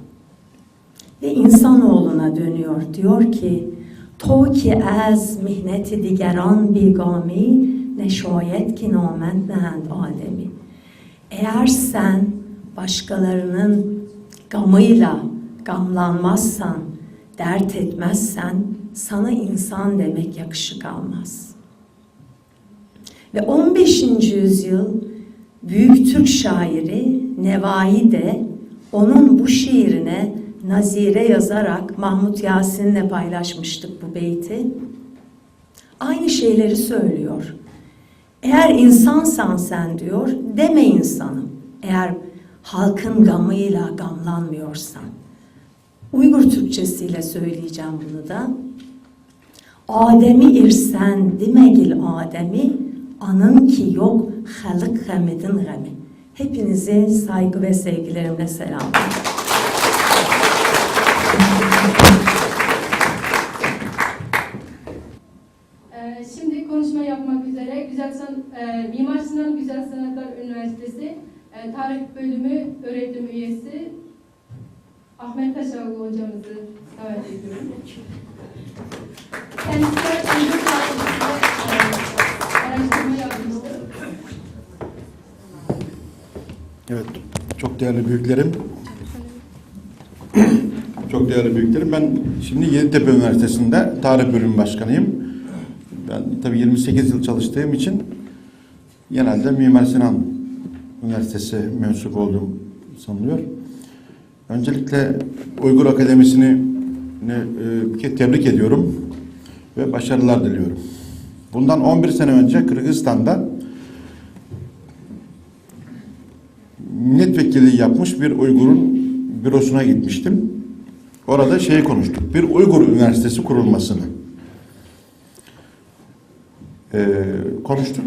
Ve insanoğluna dönüyor, diyor ki, تو که از محنت دیگران بی‌گامی، نه شاید که نامند نهند آدمی. Eğer sen başkalarının gamıyla gamlanmazsan, dert etmezsen, sana insan demek yakışık almaz. Ve on beşinci yüzyıl büyük Türk şairi Nevai de onun bu şiirine nazire yazarak Mahmut Yasin'le paylaşmıştık bu beyti. Aynı şeyleri söylüyor. Eğer insansan sen diyor, deme insanım. Eğer halkın gamıyla gamlanmıyorsan. Uygur Türkçesiyle söyleyeceğim bunu da. Ademi irsen dimegil ademi, anın ki yok halık gamidin gami. Hepinizi saygı ve sevgilerimle selamlıyorum. Ee, Şimdi konuşma yapmak üzere Güzel San, e, Mimar Sinan Güzel Sanatlar Üniversitesi e, Tarih Bölümü öğretim üyesi Ahmet Taşaoğlu hocamızı davet ediyorum. Kendisi Uygur tarihinde e, araştırma yapmıştır. Evet, çok değerli büyüklerim. Çok değerli büyüklerim, ben şimdi Yeditepe Üniversitesi'nde tarih bölümü başkanıyım. Ben tabii yirmi sekiz yıl çalıştığım için genelde Mimar Sinan Üniversitesi mensubu olduğum sanılıyor. Öncelikle Uygur Akademisi'ni e, bir kere tebrik ediyorum ve başarılar diliyorum. Bundan on bir sene önce Kırgızistan'da milletvekili yapmış bir Uygur'un bürosuna gitmiştim. Orada şeyi konuştuk, bir Uygur Üniversitesi kurulmasını e, konuştuk.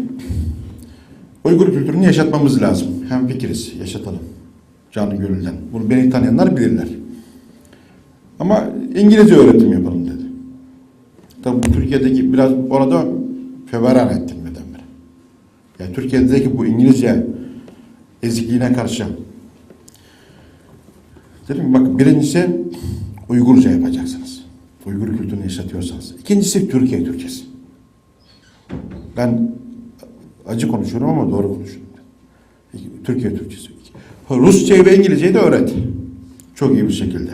Uygur kültürünü yaşatmamız lazım. Hemfikiriz, yaşatalım. Canı gönülden. Bunu beni tanıyanlar bilirler. Ama İngilizce öğretim yapalım dedi. Tabii bu Türkiye'deki biraz orada feveran ettim birdenbire. Yani Türkiye'deki bu İngilizce ezikliğine karşı dedim ki bakın birincisi Uygurca yapacaksınız. Uygur kültürünü yaşatıyorsanız. İkincisi Türkiye Türkçesi. Ben acı konuşuyorum ama doğru konuşuyorum. Türkiye Türkçesi. Rusçayı ve İngilizceyi de öğret. Çok iyi bir şekilde.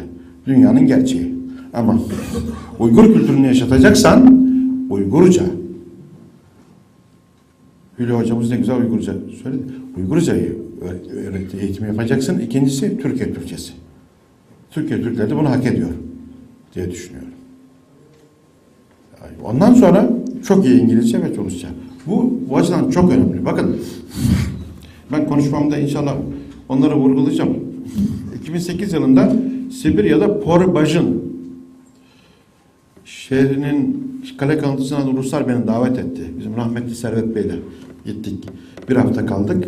Dünyanın gerçeği. Ama Uygur kültürünü yaşatacaksan Uygurca. Hülya hocamız ne güzel Uygurca söyledi. Uygurcayı öğret, eğitim yapacaksın. İkincisi Türkiye Türkçesi. Türkiye Türkleri de bunu hak ediyor diye düşünüyorum. Ondan sonra çok iyi İngilizce ve Rusça. Bu, bu açıdan çok önemli. Bakın, ben konuşmamda inşallah onları vurgulayacağım. iki bin sekiz yılında Sibirya'da Porbajın şehrinin kale kalıntısına Ruslar beni davet etti. Bizim rahmetli Servet Bey'le gittik. Bir hafta kaldık.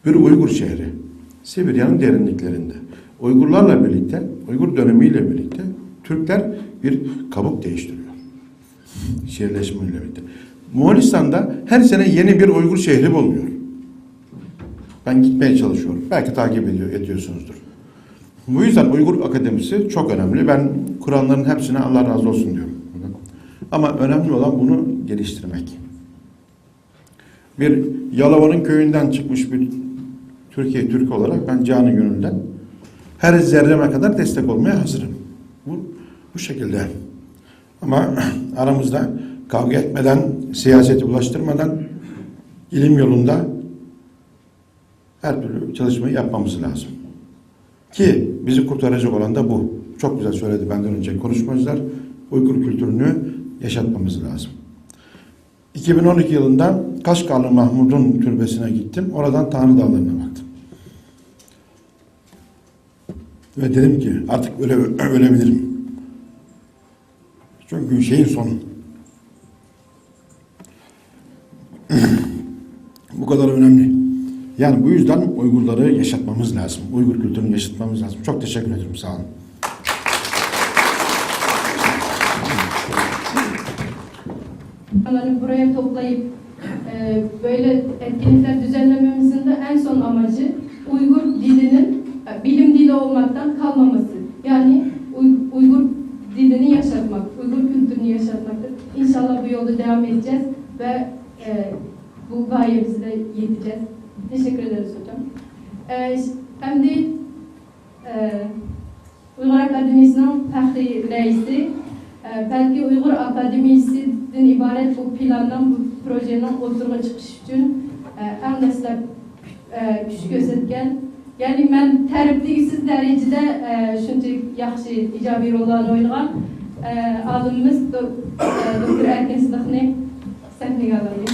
Bir Uygur şehri. Sibirya'nın derinliklerinde. Uygurlarla birlikte, Uygur dönemiyle birlikte Türkler bir kabuk değiştiriyor. Şehirleşmeyle birlikte. Moğolistan'da her sene yeni bir Uygur şehri bulunuyor. Ben gitmeye çalışıyorum. Belki takip ediyor, ediyorsunuzdur. Bu yüzden Uygur Akademisi çok önemli. Ben kuranların hepsine Allah razı olsun diyorum. Ama önemli olan bunu geliştirmek. Bir Yalova'nın köyünden çıkmış bir Türkiye Türk olarak ben canı gönülden her zerreme kadar destek olmaya hazırım. Bu, bu şekilde. Ama aramızda kavga etmeden, siyaseti bulaştırmadan ilim yolunda her türlü çalışmayı yapmamız lazım. Ki bizi kurtaracak olan da bu. Çok güzel söyledi benden önce konuşmacılar. Uygur kültürünü yaşatmamız lazım. iki bin on iki yılında Kaşgarlı Mahmud'un türbesine gittim. Oradan Tanrı Dağları'na baktım. Ve dedim ki artık öle, ölebilirim. Çünkü şeyin sonu. Bu kadar önemli. Yani bu yüzden Uygurları yaşatmamız lazım. Uygur kültürünü yaşatmamız lazım. Çok teşekkür ederim. Sağ olun. Onları buraya toplayıp e, böyle etkinlikler düzenlememizin de en son amacı Uygur dilinin e, bilim dili olmaktan kalmaması. Yani Uy- Uygur dilini yaşatmak, Uygur kültürünü ئاكادېمىيىسىنىڭ پەخرىي رەئىسى، ئە، بەلكى ئۇيغۇر ئاكادېمىيىسىدىن ئىبارەت بۇ پىلاننىڭ، بۇ پروژېنىڭ ئوتتۇرىغا چىقىشى ئۈچۈن، ئە، ئەڭ دەسلەپ، ئە، كۈچ كۆرسەتكەن، يەنى مەن تەرىپلىگۈسىز دەرىجىدە، ئە، شۇنچە ياخشى ئىجابىي روللارنى ئوينىغان، ئە، ئالىمىمىز دو-، ئە، دوكتور ئەركىن سىدىقنى سەھنىگە ئالايلى.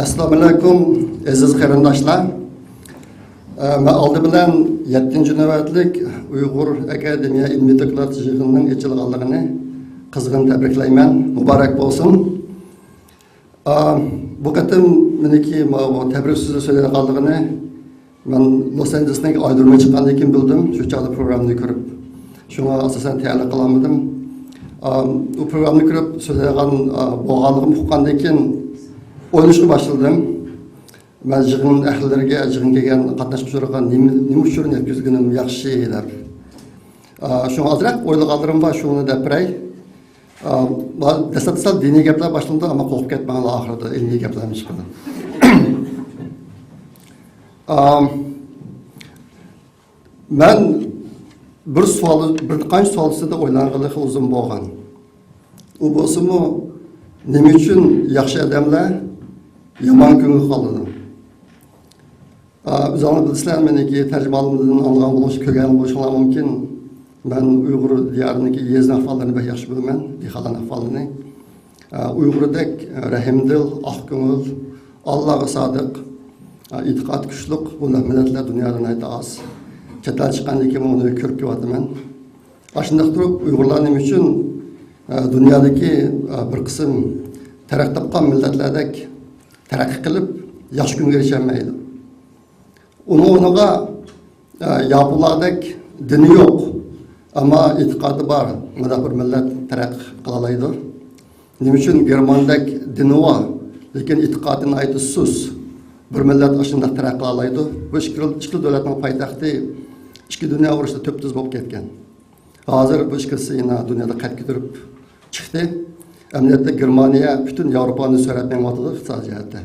ئەسسالامۇئەلەيكۇم، ئەزىز قېرىنداشلار. ئە، مەن ئالدى بىلەن يەتتىنچى نۆۋەتلىك ئۇيغۇر ئاكادېمىيە ئىلمىي دوكلات يىغىنىنىڭ ئېچىلغانلىقىنى قىزغىن تەبرىكلەيمەن. مۇبارەك بولسۇن. ئا، بۇ قېتىم مېنىڭكى ماۋۇ تەبرىك سۆزى سۆزلەيدىغانلىقىنى مەن لوس ئانژېلېستىن ئايرىلماي چىققاندىن كېيىن بىلدىم، شۇ چاغدا پروگراممىنى كۆرۈپ. شۇڭا ئاساسەن تەييارلىق قىلالمىدىم. ئا، بۇ پروگراممىنى كۆرۈپ سۆزلەيدىغان، ئا، بولغانلىقىمنى ئۇققاندىن كېيىن ئويلىنىشقا باشلىدىم. مەن يىغىن ئەھلىلىرىگە، يىغىنغا كەلگەن قاتناشقۇچىلارغا نېمە، نېمە ئۇچۇرنى يەتكۈزگىنىم ياخشى دەپ. ئا، شۇڭا ئازراق ئويلىغانلىرىم بار، شۇنى دەپ بېرەي. ئا، دەسلەپتە سەل دىنىي گەپلەر باشلىنىدۇ، ئەمما قورقۇپ كەتمەڭلار، ئاخىرىدا ئىلمىي گەپلەرمۇ چىقىدۇ. ئا، مەن بىر سوئال، بىر قانچە سوئال ئۈستىدە ئويلانغىلى خېلى ئۇزۇن بولغان. ئۇ بولسىمۇ، نېمە ئۈچۈن ياخشى ئادەملەر يامان كۈنگە قالىدۇ؟ ئا، ئۆزۈڭلار بىلىسىلەر، مېنىڭكى تەرجىمىھالىمدىن ئاڭلىغان بولۇش، كۆرگەن بولۇشۇڭلار مۇمكىن. مەن ئۇيغۇر دىيارىنىڭكى يېزا ئەھۋاللىرىنى بەك ياخشى بىلىمەن، دېھقانلارنىڭ ئەھۋالىنى. ئا، ئۇيغۇردەك رەھىمدىل، ئاق كۆڭۈل، ئاللاغا سادىق، ئا، ئېتىقاد كۈچلۈك بۇنداق مىللەتلەر دۇنيادا ناھايىتى ئاز. چەت ئەل چىققاندىن كېيىن ئۇنى كۆرۈپ كېلىۋاتىمەن. ئاشۇنداق تۇرۇپ، ئۇيغۇرلار نېمە ئۈچۈن، ئا، دۇنيادىكى، ئا، بىر قىسىم تەرەققىي تاپقان مىللەتلەردەك تەرەققىي قىلىپ، ياخشى كۈنگە ئېرىشەلمەيدۇ؟ ئۇنىڭ ئورنىغا، ئە، ياپونلاردەك دىنى يوق، ئەمما ئېتىقادى بار مۇنداق بىر مىللەت تەرەققىي قىلالايدۇ. نېمە ئۈچۈن گېرماندەك دىنى بار، لېكىن ئېتىقادى ناھايىتى سۇس بىر مىللەت ئاشۇنداق تەرەققىي قىلالايدۇ؟ بۇ ئىككى، ئىككى دۆلەتنىڭ پايتەختى ئىككى دۇنيا ئۇرۇشىدا تۈپتۈز بولۇپ كەتكەن. ھازىر بۇ ئىككىسى يەنە دۇنيادا قەد كۆتۈرۈپ چىقتى. ئەمەلىيەتتە گېرمانىيە پۈتۈن ياۋروپانى سۆرەپ مېڭىۋاتىدۇ ئىقتىسادىي جەھەتتە.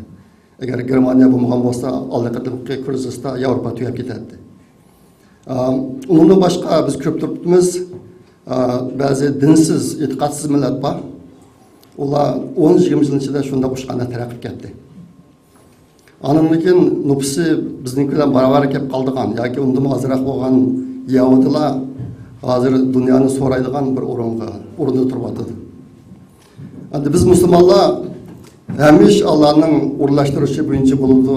ئەگەر گېرمانىيە بولمىغان بولسا، ئالدىقىدىمقى كىرىزىستا ياۋروپا تۈگەپ كېتەتتى. ئام، ئۇنىڭدىن باشقا بىز كۆرۈپ تۇرۇپتىمىز، ئا، بەزى دىنسىز، ئېتىقادسىز مىللەت بار. ئۇلار ئون، يىگىرمە يىل ئىچىدە شۇنداق ئۇچقاندەك تەرەققىي قىلىپ كەتتى. ئاندىن كېيىن نوپۇسى بىزنىڭكى بىلەن باراۋەر كەپ قالىدىغان ياكى ئۇندىنمۇ ئازراق بولغان يەھۇدىيلار ھازىر دۇنيانى سورايدىغان بىر ئورۇنغا، ئورۇندا تۇرۇۋاتىدۇ. ئەمدى بىز مۇسۇلمانلار ھەممە ئىش ئاللانىڭ ئورۇنلاشتۇرۇشى بويىچە بولىدۇ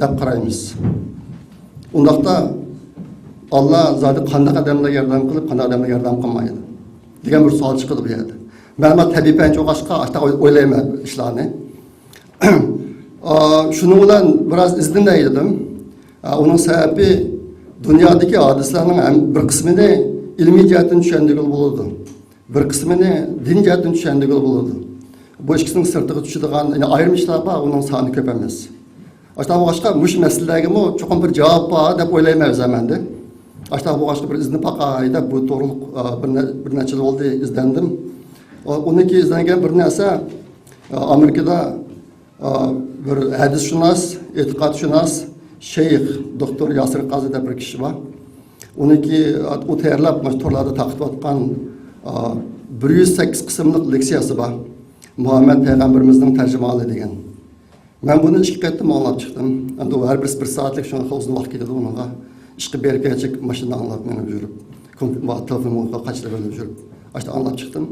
دەپ قارايمىز. ئۇنداقتا ئاللا زادى قانداق ئادەملەرگە ياردەم قىلىپ، قانداق ئادەملەرگە ياردەم قىلمايدۇ دېگەن بىر سوئال چىقىدۇ بۇ يەردە. مەن مانا تەبىئىي پەنچە ئوقۇغاچقا ئاشۇنداق ئوي-، ئويلايمەن ئىشلارنى. ئا، شۇنىڭ بىلەن بىراز ئىزدىنەي دېدىم. ئا، ئۇنىڭ سەۋەبى، دۇنيادىكى ھادىسىلەرنىڭ ھەم بىر قىسمىنى ئىلمىي جەھەتتىن چۈشەندۈرگىلى بولىدۇ. بىر قىسمىنى دىن جەھەتتىن چۈشەندۈرگىلى بولىدۇ. بۇ ئىككىسىنىڭ سىرتىغا چۈشىدىغان، يەنى ئايرىم ئىشلار بار، ئۇنىڭ سانى كۆپ ئەمەس. ئاشۇنداق بولغاچقا، مۇشۇ مەسىلىلەرگىمۇ چوقۇم بىر جاۋاب بار دەپ ئويلايمەن ئۆزۈم ئەمدى. ئاشۇنداق بولغاچقا، بىر ئىزدىنىپ باقاي دەپ، بۇ توغرىلىق، ئا، بىر نە-، بىر نەچچە يىل بولدى ئىزدەندىم. ئۇ-، ئۇنىڭكى ئىزدەنگەن بىر نەرسە، ئا، ئامېرىكىدا، ئا، بىر ھەدىسشۇناس، ئېتىقادشۇناس، شەيخ دوكتور ياسىر قازى دەپ بىر كىشى بار. ئۇنىڭكى، ئۇ تەييارلاپ، مۇشۇ تورلاردا تارقىتىۋاتقان، ئا، بىر يۈز سەككىز قىسىملىق لېكسىيەسى بار. مۇھەممەد پەيغەمبىرىمىزنىڭ تەرجىمىھالى دېگەن. مەن بۇنى ئىككى قېتىم ئاڭلاپ چىقتىم. ئەمدى ئۇ ھەر بىرسى بىر سائەتلىك، شۇڭا خېلى ئۇزۇن ۋاقىت كېتىدۇ ئۇنىڭغا. ئىشقا بېرىپ كەلچەك ماشىنىدا ئاڭلاپ مېڭىپ يۈرۈپ، كومپ-، تېلېفونغا قاچىلاپ يۈرۈپ، ئاشۇنداق ئاڭلاپ چىقتىم.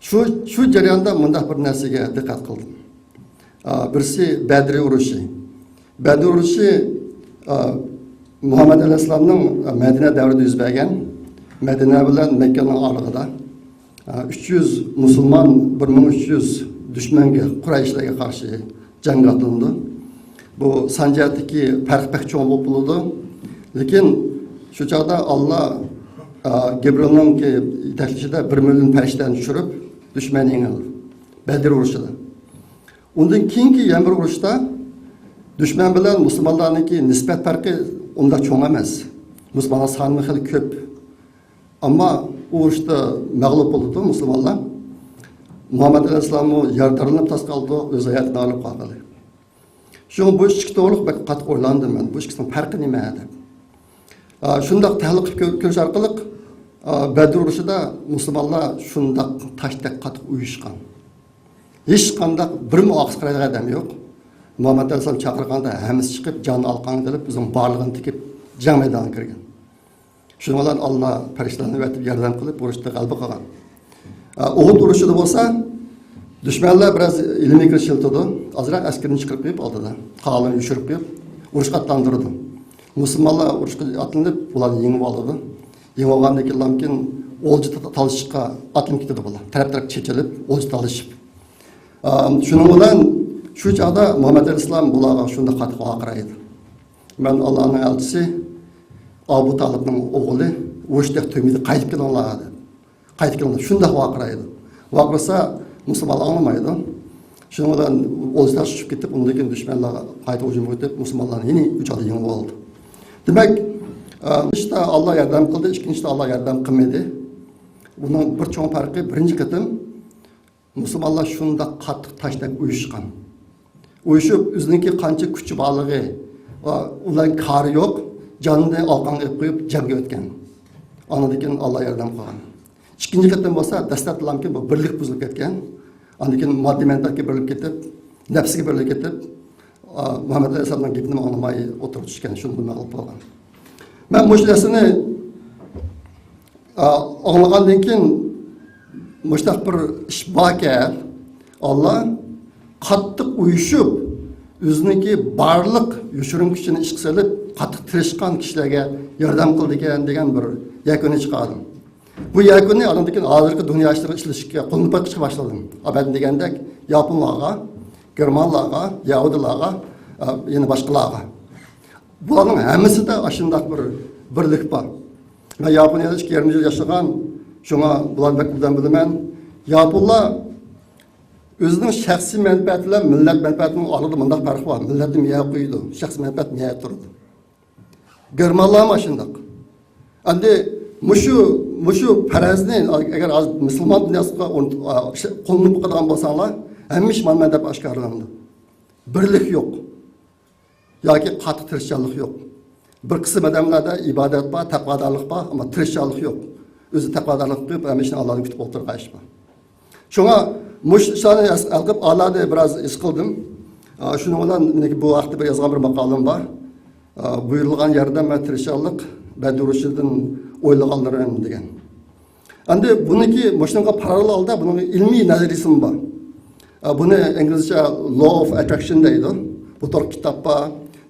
شۇ، شۇ جەرياندا مۇنداق بىر نەرسىگە دىققەت قىلدىم. ئا، بىرسى بەدرى ئۇرۇشى. بەدر ئۇرۇشى، ئا، مۇھەممەد ئەلەيھىسسالامنىڭ مەدىنە دەۋرىدە يۈز بەرگەن، مەدىنە بىلەن مەككەنىڭ ئارىلىقىدا. ئا، ئۈچ يۈز مۇسۇلمان، بىر مىڭ ئۈچ يۈز دۈشمەنگە، قۇرەيشلەرگە قارشى جەڭگە ئاتلىنىدۇ. بۇ سان جەھەتتىكى پەرق بەك چوڭ بولۇپ بولىدۇ. لېكىن شۇ چاغدا ئاللا، ئا، گەبرىئىلنىڭكى يېتەكلىشىدە بىر مىليون پەرىشتىنى چۈشۈرۈپ، دۈشمەننى يېڭىدۇ. بەدر ئۇرۇشىدا. ئۇندىن كېيىنكى يەنە بىر ئۇرۇشتا دۈشمەن بىلەن مۇسۇلمانلارنىڭكى نىسبەت پەرقى ئۇنداق چوڭ ئەمەس. مۇسۇلمانلار سانى خېلى كۆپ. ئەمما ئۇ ئۇرۇشتا مەغلۇپ بولىدۇ مۇسۇلمانلار. مۇھەممەد ئەلەيھىسسالاممۇ يارىدارلىنىپ تاس قالىدۇ، ئۆز ھاياتىنى ئايرىلىپ قالغىلى. شۇڭا بۇ ئىككى توغرىلىق بەك قاتتىق ئويلاندىم مەن، بۇ ئىككىسىنىڭ پەرقى نېمە دەپ. ئا، شۇنداق تەھلىل قىلىپ كۆ-، كۆرۈش ئارقىلىق، ئا، بەدر ئۇرۇشىدا مۇسۇلمانلار شۇنداق تاشتەك قاتتىق ئۇيۇشقان. ھېچقانداق بىرمۇ ئارقىسىغا قارايدىغان ئادەم يوق. مۇھەممەد ئەلەيھىسسالام چاقىرغاندا ھەممىسى چىقىپ، جانىنى ئالقانغا ئېلىپ، ئۆزىنىڭ بارلىقىنى تىكىپ، جەڭ مەيدانىغا كىرگەن. شۇنىڭ بىلەن ئاللا پەرىشتىلەرنى ئەۋەتىپ ياردەم قىلىپ، ئۇرۇشتا غەلىبە قىلغان. ئە، ئۇھۇد ئۇرۇشىدا بولسا، دۈشمەنلەر بىراز ئىلمىي كىرىش يىلتىدۇ. ئازراق ئەسكىرىنى چىقىرىپ قويۇپ ئالدىدا، قالغىنىنى يوشۇرۇپ قويۇپ، ئۇرۇشقا ئاتلاندۇرىدۇ. مۇسۇلمانلار ئۇرۇشقا ئاتلىنىپ، بۇلارنى يېڭىپ ئالىدۇ. يېڭىپ ئالغاندىن كېيىن، لامكىن ئولجا تا-، تالىشىشقا ئاتلىنىپ كېتىدۇ بۇلار. تەرەپ-تەرەپكە چېچىلىپ، ئولجا تالىشىپ. ئا، شۇنىڭ بىلەن شۇ چاغدا مۇھەممەد ئەلەيھىسسالام بۇلارغا شۇنداق قاتتىق ۋارقىرايدۇ. مەن ئاللانىڭ ئەلچىسى، ئابۇ تالىپنىڭ ئوغلى، ئۇرۇشتەك تۈگىمىدى، قايتىپ كېلىڭلار، دەپ. قايتىپ كېلىڭلار، شۇنداق ۋارقىرايدۇ. ۋارقىرىسا، مۇسۇلمانلار ئاڭلىمايدۇ. شۇنىڭ بىلەن ئولجىلار چۈشۈپ كېتىپ، ئۇنىڭدىن كېيىن دۈشمەنلەر قايتا ھۇجۇمغا ئۆتۈپ، مۇسۇلمانلارنى يەنە ئۇ چاغدا يېڭىپ ئالدى. دېمەك، ئە، ئىشتا ئاللا ياردەم قىلدى، ئىككىنچىدا ئاللا ياردەم قىلمىدى. بۇنىڭ بىر چوڭ پەرقى، بىرىنچى قېتىم مۇسۇلمانلار شۇنداق قاتتىق تاشتەك ئۇيۇشقان. ئۇيۇشۇپ، ئۆزىنىڭكى قانچە كۈچى بارلىقى، ئۇلارنىڭ كارى يوق، جانىنى ئالقانغا ئېلىپ قويۇپ، جەڭگە ئۆتكەن. ئاندىن كېيىن ئاللا ياردەم قىلغان. ئىككىنچى قېتىم بولسا، دەسلەپتىلا بۇ بىرلىك بۇزۇلۇپ كەتكەن. ئاندىن كېيىن ماددىي مەنپەئەتكە بېرىلىپ كېتىپ، نەپسىگە بېرىلىپ كېتىپ، ئا، مۇھەممەد ئەلەيھىسسالامنىڭ گېپىنى ئاڭلىماي ئوتتۇرىغا چۈشكەن، شۇنى مەغلۇپ قىلغان. مەن مۇشۇ نەرسىنى، ئا، ئاڭلىغاندىن كېيىن، مۇشۇنداق بىر ئىش باركەن، ئاللا قاتتىق ئۇيۇشۇپ، ئۆزىنىڭكى بارلىق يوشۇرۇن كۈچىنى ئىشقا سېلىپ، قاتتىق تىرىشقان كىشىلەرگە ياردەم قىلىدىكەن دېگەن بىر يەكۈننى چىقاردىم. بۇ يەكۈننى ئاندىن كېيىن ھازىرقى دۇنيا ئىشلىرىغا ئىشلىتىشكە، قوللىنىپ باقىشقا باشلىدىم. ئەمدى دېگەندەك، ياپونلارغا، گېرمانلارغا، يەھۇدىيلارغا، ئە، يەنە باشقىلارغا. بۇلارنىڭ ھەممىسىدە ئاشۇنداق بىر بىرلىك بار. مەن ياپونىيەدە ئىككى يېرىم يىل ياشىغان، شۇڭا بۇلارنى بەك ئوبدان بىلىمەن. ياپونلار ئۆزىنىڭ شەخسىي مەنپەئەتى بىلەن مىللەت مەنپەئەتىنىڭ ئارىلىقىدا مۇنداق پەرق بار. مىللەتنى مىيەگە قويىدۇ، شەخسىي مەنپەئەت مىيەگە تۇرىدۇ. گېرمانلارمۇ شۇنداق. ئەمدى مۇشۇ، مۇشۇ پەرەزنى ئەگەر ھازىر مۇسۇلمان دۇنياسىغا ئورنىتىپ، ئا، شە-، قوللىنىپ باقىدىغان بولساڭلار، ھەممە ئىش مانا مەن دەپ ئاشكارىلىنىدۇ. بىرلىك يوق. ياكى قاتتىق تىرىشچانلىق يوق. بىر قىسىم ئادەملەردە ئىبادەت بار، تەقۋادارلىق بار، ئەمما تىرىشچانلىق يوق. ئۆزى تەقۋادارلىق قىلىپ، ھەممە ئىشنى ئاللادىن كۈتۈپ ئولتۇرغان ئىش بار. شۇڭا مۇشۇ ئىشلارنى ھەل قىلىپ، ئاللانى بىراز ھېس قىلدىم. ئا، شۇنىڭ بىلەن مېنىڭكى بۇ ھەقتە بىر يازغان بىر ماقالەم بار. ئا، بۇيرۇلغان ياردەم ۋە تىرىشچانلىق، بەدر ئۇرۇشىدىن ئويلىغانلىرىم دېگەن. ئەمدى بۇنىڭكى، مۇشۇنىڭغا پاراللېل ھالدا بۇنىڭ ئىلمىي نەزەرىيىسىمۇ بار. ئا، بۇنى ئىنگلىزچە Law of Attraction دەيدۇ. بۇ توغرا كىتاب بار.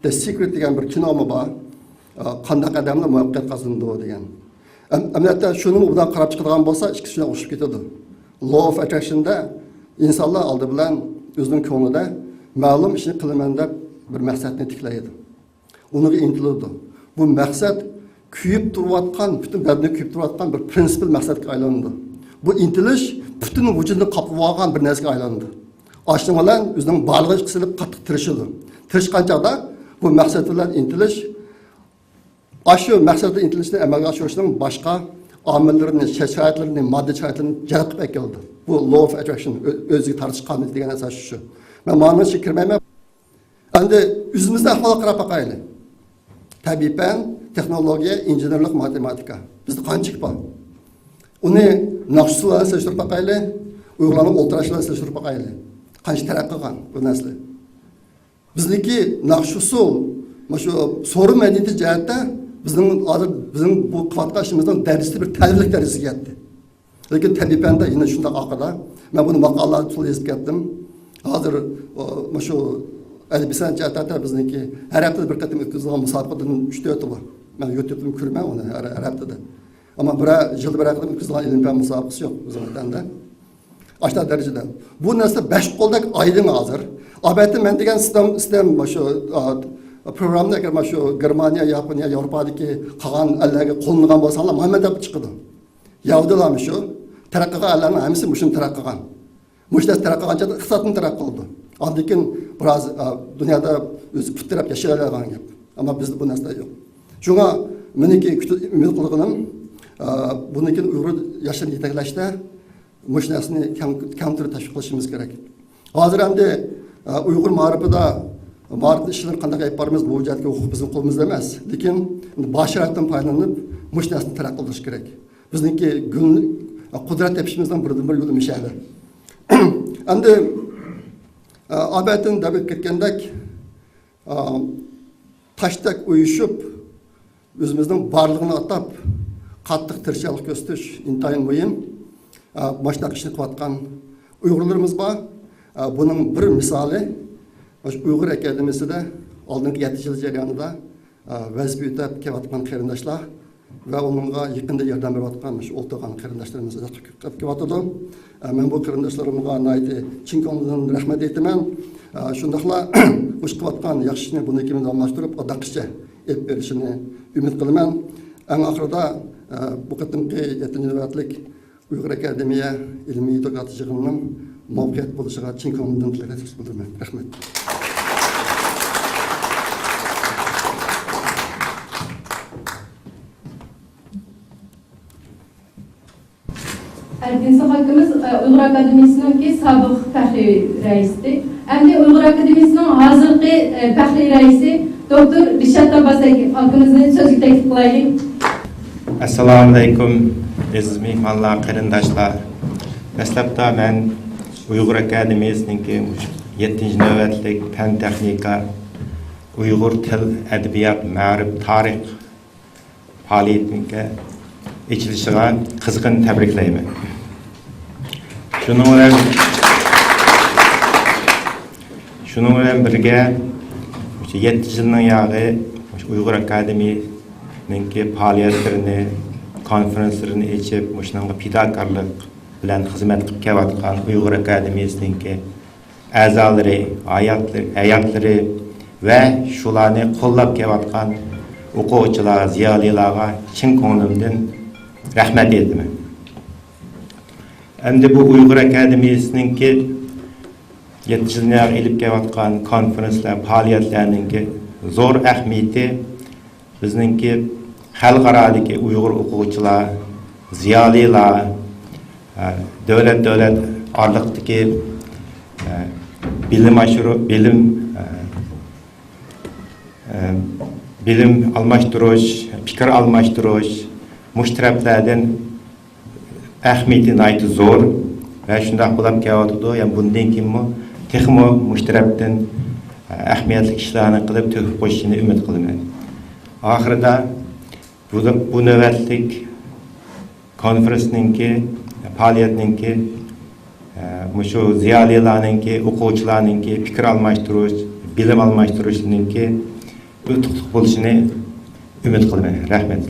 The Secret دېگەن بىر كىنومۇ بار. ئا، قانداق ئادەملەر مۇۋەپپەقىيەت قازىنىدۇ دېگەن. ئەم-، ئەمەلىيەتتە شۇنىمۇ بۇنداق قاراپ چىقىدىغان بولسا، ئىككىسى شۇنداق ئوخشىشىپ كېتىدۇ. Law of Attraction دە ئىنسانلار ئالدى بىلەن ئۆزىنىڭ كۆڭلىدە مەلۇم ئىشنى قىلىمەن دەپ بىر مەقسەتنى تىكلەيدۇ. ئۇنىڭغا ئىنتىلىدۇ. بۇ مەقسەت كۆيۈپ تۇرۇۋاتقان، پۈتۈن بەدىنى كۆيۈپ تۇرۇۋاتقان بىر پرىنسىپىل مەقسەتكە ئايلىنىدۇ. بۇ ئىنتىلىش پۈتۈن ۋۇجۇدىنى قاپلىۋالغان بىر نەرسىگە ئايلىنىدۇ. ئاشۇنىڭ بىلەن ئۆزىنىڭ بارلىقىنى ئىشقا سېلىپ قاتتىق تىرىشىدۇ. تىرىشقان چاغدا بۇ مەقسەت بىلەن ئىنتىلىش، ئاشۇ مەقسەتكە ئىنتىلىشنى ئەمەلگە ئاشۇرۇشنىڭ باشقا ئامىللىرىنى، شە-، شارائىتلىرىنى، ماددىي شارائىتلىرىنى جەلپ قىلىپ ئەكېلىدۇ. بۇ Law of Attraction، ئۆ-، ئۆزىگە تارتىش قانۇنى دېگەن ئاساس شۇ. مەن مانىڭ ئىچىگە كىرمەيمەن. ئەمدى ئۆزىمىزنىڭ ئەھۋالىغا قاراپ باقايلى. تەبىئىي پەن، تېخنولوگىيە، ئىنژېنېرلىق، ماتېماتىكا. بىزدە قانچىلىك بار؟ ئۇنى ناخشىسى بىلەن سېلىشتۇرۇپ باقايلى. ئۇيغۇرلارنىڭ ئولتۇراش بىلەن سېلىشتۇرۇپ باقايلى. قانچە تەرەققىي قىلغان بۇ نەرسىلەر. بىزنىڭكى ناخشا ئۇسسۇل، مانا شۇ سورۇن مەدەنىيىتى جەھەتتە بىزنىڭ ھازىر بىزنىڭ بۇ قىلىۋاتقان ئىشىمىزنىڭ دەرىجىسى بىر تەۋرلىك دەرىجىسىگە يەتتى. لېكىن تەبىئىي پەندە يەنە شۇنداق ئارقىدا. مەن بۇنى ماقالىلەردە تولا يېزىپ كەتتىم. ھازىر، ئۇ، مۇشۇ ئەدەبىي سەنئەت جەھەتتە بىزنىڭكى ھەر ھەپتىدە بىر قېتىم ئۆتكۈزىدىغان مۇسابىقىدىن ئۈچ تۆتى بار. مەن يۇتۇبتىن كۆرىمەن ئۇنى ھەر، ھەر ھەپتىدە. ئەمما بىرەر يىلدا بىرەر قېتىم ئۆتكۈزىدىغان ئىلىم پەن مۇسابىقىسى يوق بىزنىڭ ۋەتەندە. ئاشۇنداق دەرىجىدە. بۇ نەرسە بەش قولدەك ئايدىڭ ھازىر. ئەلۋەتتە مەن دېگەن سىستېم، سىستېم مۇشۇ، ئا، پروگراممىنى ئەگەر مانا شۇ گېرمانىيە، ياپونىيە، ياۋروپادىكى قالغان ئەللەرگە قوللىنىدىغان بولساڭلار، مانا مەن دەپ چىقىدۇ. يەھۇدىيلارمۇ شۇ. تەرەققىي قىلغان ئەللەرنىڭ ھەممىسى مۇشۇنى تەرەققىي قىلغان. مۇشۇ نەرسە تەرەققىي قىلغان چاغدا ئىقتىسادمۇ تەرەققىي قىلىدۇ. ئاندىن كېيىن بىراز، ئا، دۇنيادا ئۆزى پۇت تىرەپ ياشىيالايدىغان گەپ. ئەمما بىزدە بۇ نەرسىلەر يوق. شۇڭا مېنىڭكى كۈتۈ-، ئۈمىد قىلغىنىم، ئا، بۇندىن كېيىن ئۇيغۇر ياشلىرىنى يېتەكلەشتە مۇشۇ نەرسىنى كەڭ، كەڭ تۈردە تەشۋىق قىلىشىمىز كېرەك. ھازىر ئەمدى، ئە، ئۇيغۇر مائارىپىدا، مائارىپ ئىشلىرىنى قانداق ئېلىپ بارىمىز، بۇ جەھەتتىكى ھوقۇق بىزنىڭ قولىمىزدا ئەمەس. لېكىن بار شارائىتتىن پايدىلىنىپ، مۇشۇ نەرسىنى تەرەققىي قىلدۇرۇش كېرەك. بىزنىكى گۈل، قۇدرەت تېپىشىمىزنىڭ بىردىنبىر يولى مۇشۇ يەردە. ئەمدى، ئە، ئابەتتىن دەپ ئۆتۈپ كەتكەندەك، ئا، تاشتەك ئۇيۇشۇپ، ئۆزىمىزنىڭ بارلىقىنى ئاتاپ، قاتتىق تىرىشچانلىق كۆرسىتىش ئىنتايىن مۇھىم. ئا، مۇشۇنداق ئىشنى قىلىۋاتقان ئۇيغۇرلىرىمىز بار. ئا، بۇنىڭ بىر مىسالى، مۇشۇ ئۇيغۇر ئاكادېمىيىسىدە ئالدىنقى يەتتە يىل جەريانىدا، ئا، ۋەزىپە ئۆتەپ كېلىۋاتقان قېرىنداشلار ۋە ئۇنىڭغا يېقىندا ياردەم بېرىۋاتقان مۇشۇ ئولتۇرغان قېرىنداشلىرىمىز ئىزچىل كۆپ كېلىۋاتىدۇ. ئە، مەن بۇ قېرىنداشلىرىمغا ناھايىتى چىن كۆڭلۈمدىن رەھمەت ئېيتىمەن. ئە، شۇنداقلا مۇشۇ قىلىۋاتقان ياخشى ئىشنى بۇنىڭدىن كېيىن داۋاملاشتۇرۇپ، ئۇنداق ئىشچە ئېلىپ بېرىشىنى ئۈمىد قىلىمەن. ئەڭ ئاخىرىدا، ئە، بۇ قېتىمقى يەتتىنچى نۆۋەتلىك ئۇيغۇر ئاكادېمىيە ئىلمىي دوكلات يىغىنىنىڭ مۇۋەپپەقىيەتلىك بولۇشىغا چىن كۆڭلۈمدىن تىلەكداشلىق بىلدۈرىمەن. رەھمەت. ئەركىن ئىسھاق ئاكىمىز، ئە، ئۇيغۇر ئاكادېمىيىسىنىڭكى سابىق پەخرىي رەئىسى. ئەمدى ئۇيغۇر ئاكادېمىيىسىنىڭ ھازىرقى، ئە، پەخرىي رەئىسى دوكتور رىشات ئابباس ئاكىمىزنى سۆزگە تەكلىپ قىلايلى. ئەسسالامۇئەلەيكۇم، ئەزىز مېھمانلار، قېرىنداشلار. دەسلەپتە مەن ئۇيغۇر ئاكادېمىيىسىنىڭكى مۇشۇ يەتتىنچى نۆۋەتلىك پەن تېخنىكا، ئۇيغۇر تىل، ئەدەبىيات، مائارىپ، تارىخ پائالىيىتىنىڭكى ئېچىلىشىغا قىزغىن تەبرىكلەيمەن. شۇنىڭ بىلەن، شۇنىڭ بىلەن بىرگە، مۇشۇ يەتتە يىلنىڭ ياغى مۇشۇ ئۇيغۇر ئاكادېمىيىنىڭكى پائالىيەتلىرىنى، كونفېرېنسلىرىنى ئېچىپ، مۇشۇنىڭغا پىداكارلىق بىلەن خىزمەت قىلىپ كېلىۋاتقان ئۇيغۇر ئاكادېمىيىسىنىڭكى ئەزالىرى، ھاياتلىرى، ھاياتلىرى ۋە شۇلارنى قوللاپ كېلىۋاتقان ئوقۇغۇچىلار، زىيالىيلارغا چىن كۆڭلۈمدىن رەھمەت ئېيتىمەن. ئەمدى بۇ ئۇيغۇر ئاكادېمىيىسىنىڭكى يەتتە يىلنى ئېلىپ كېلىۋاتقان كونفېرېنسلار، پائالىيەتلەرنىڭكى زور ئەھمىيىتى بىزنىڭكى خەلقئارادىكى ئۇيغۇر ئوقۇغۇچىلار، زىيالىيلار، ئە، دۆلەت، دۆلەت ئارىلىقتىكى، ئە، بىلىم ئاشۇرۇ-، بىلىم، ئە، ئە، بىلىم ئالماشتۇرۇش، پىكىر ئالماشتۇرۇش، مۇشۇ تەرەپلەردىن ئەھمىيىتى ناھايىتى زور ۋە شۇنداق بولۇپ كېلىۋاتىدۇ. يەنى بۇندىن كېيىنمۇ تېخىمۇ مۇشۇ تەرەپتىن ئەھمىيەتلىك ئىشلارنى قىلىپ، تۆھپە قوشۇشىنى ئۈمىد قىلىمەن. ئاخىرىدا بۇ، بۇ نۆۋەتلىك كونفېرېنسنىڭكى، پائالىيەتنىڭكى، مۇشۇ زىيالىيلارنىڭكى، ئوقۇغۇچىلارنىڭكى پىكىر ئالماشتۇرۇش، بىلىم ئالماشتۇرۇشىنىڭكى ئۇتۇقلۇق بولۇشىنى ئۈمىد قىلىمەن. رەھمەت.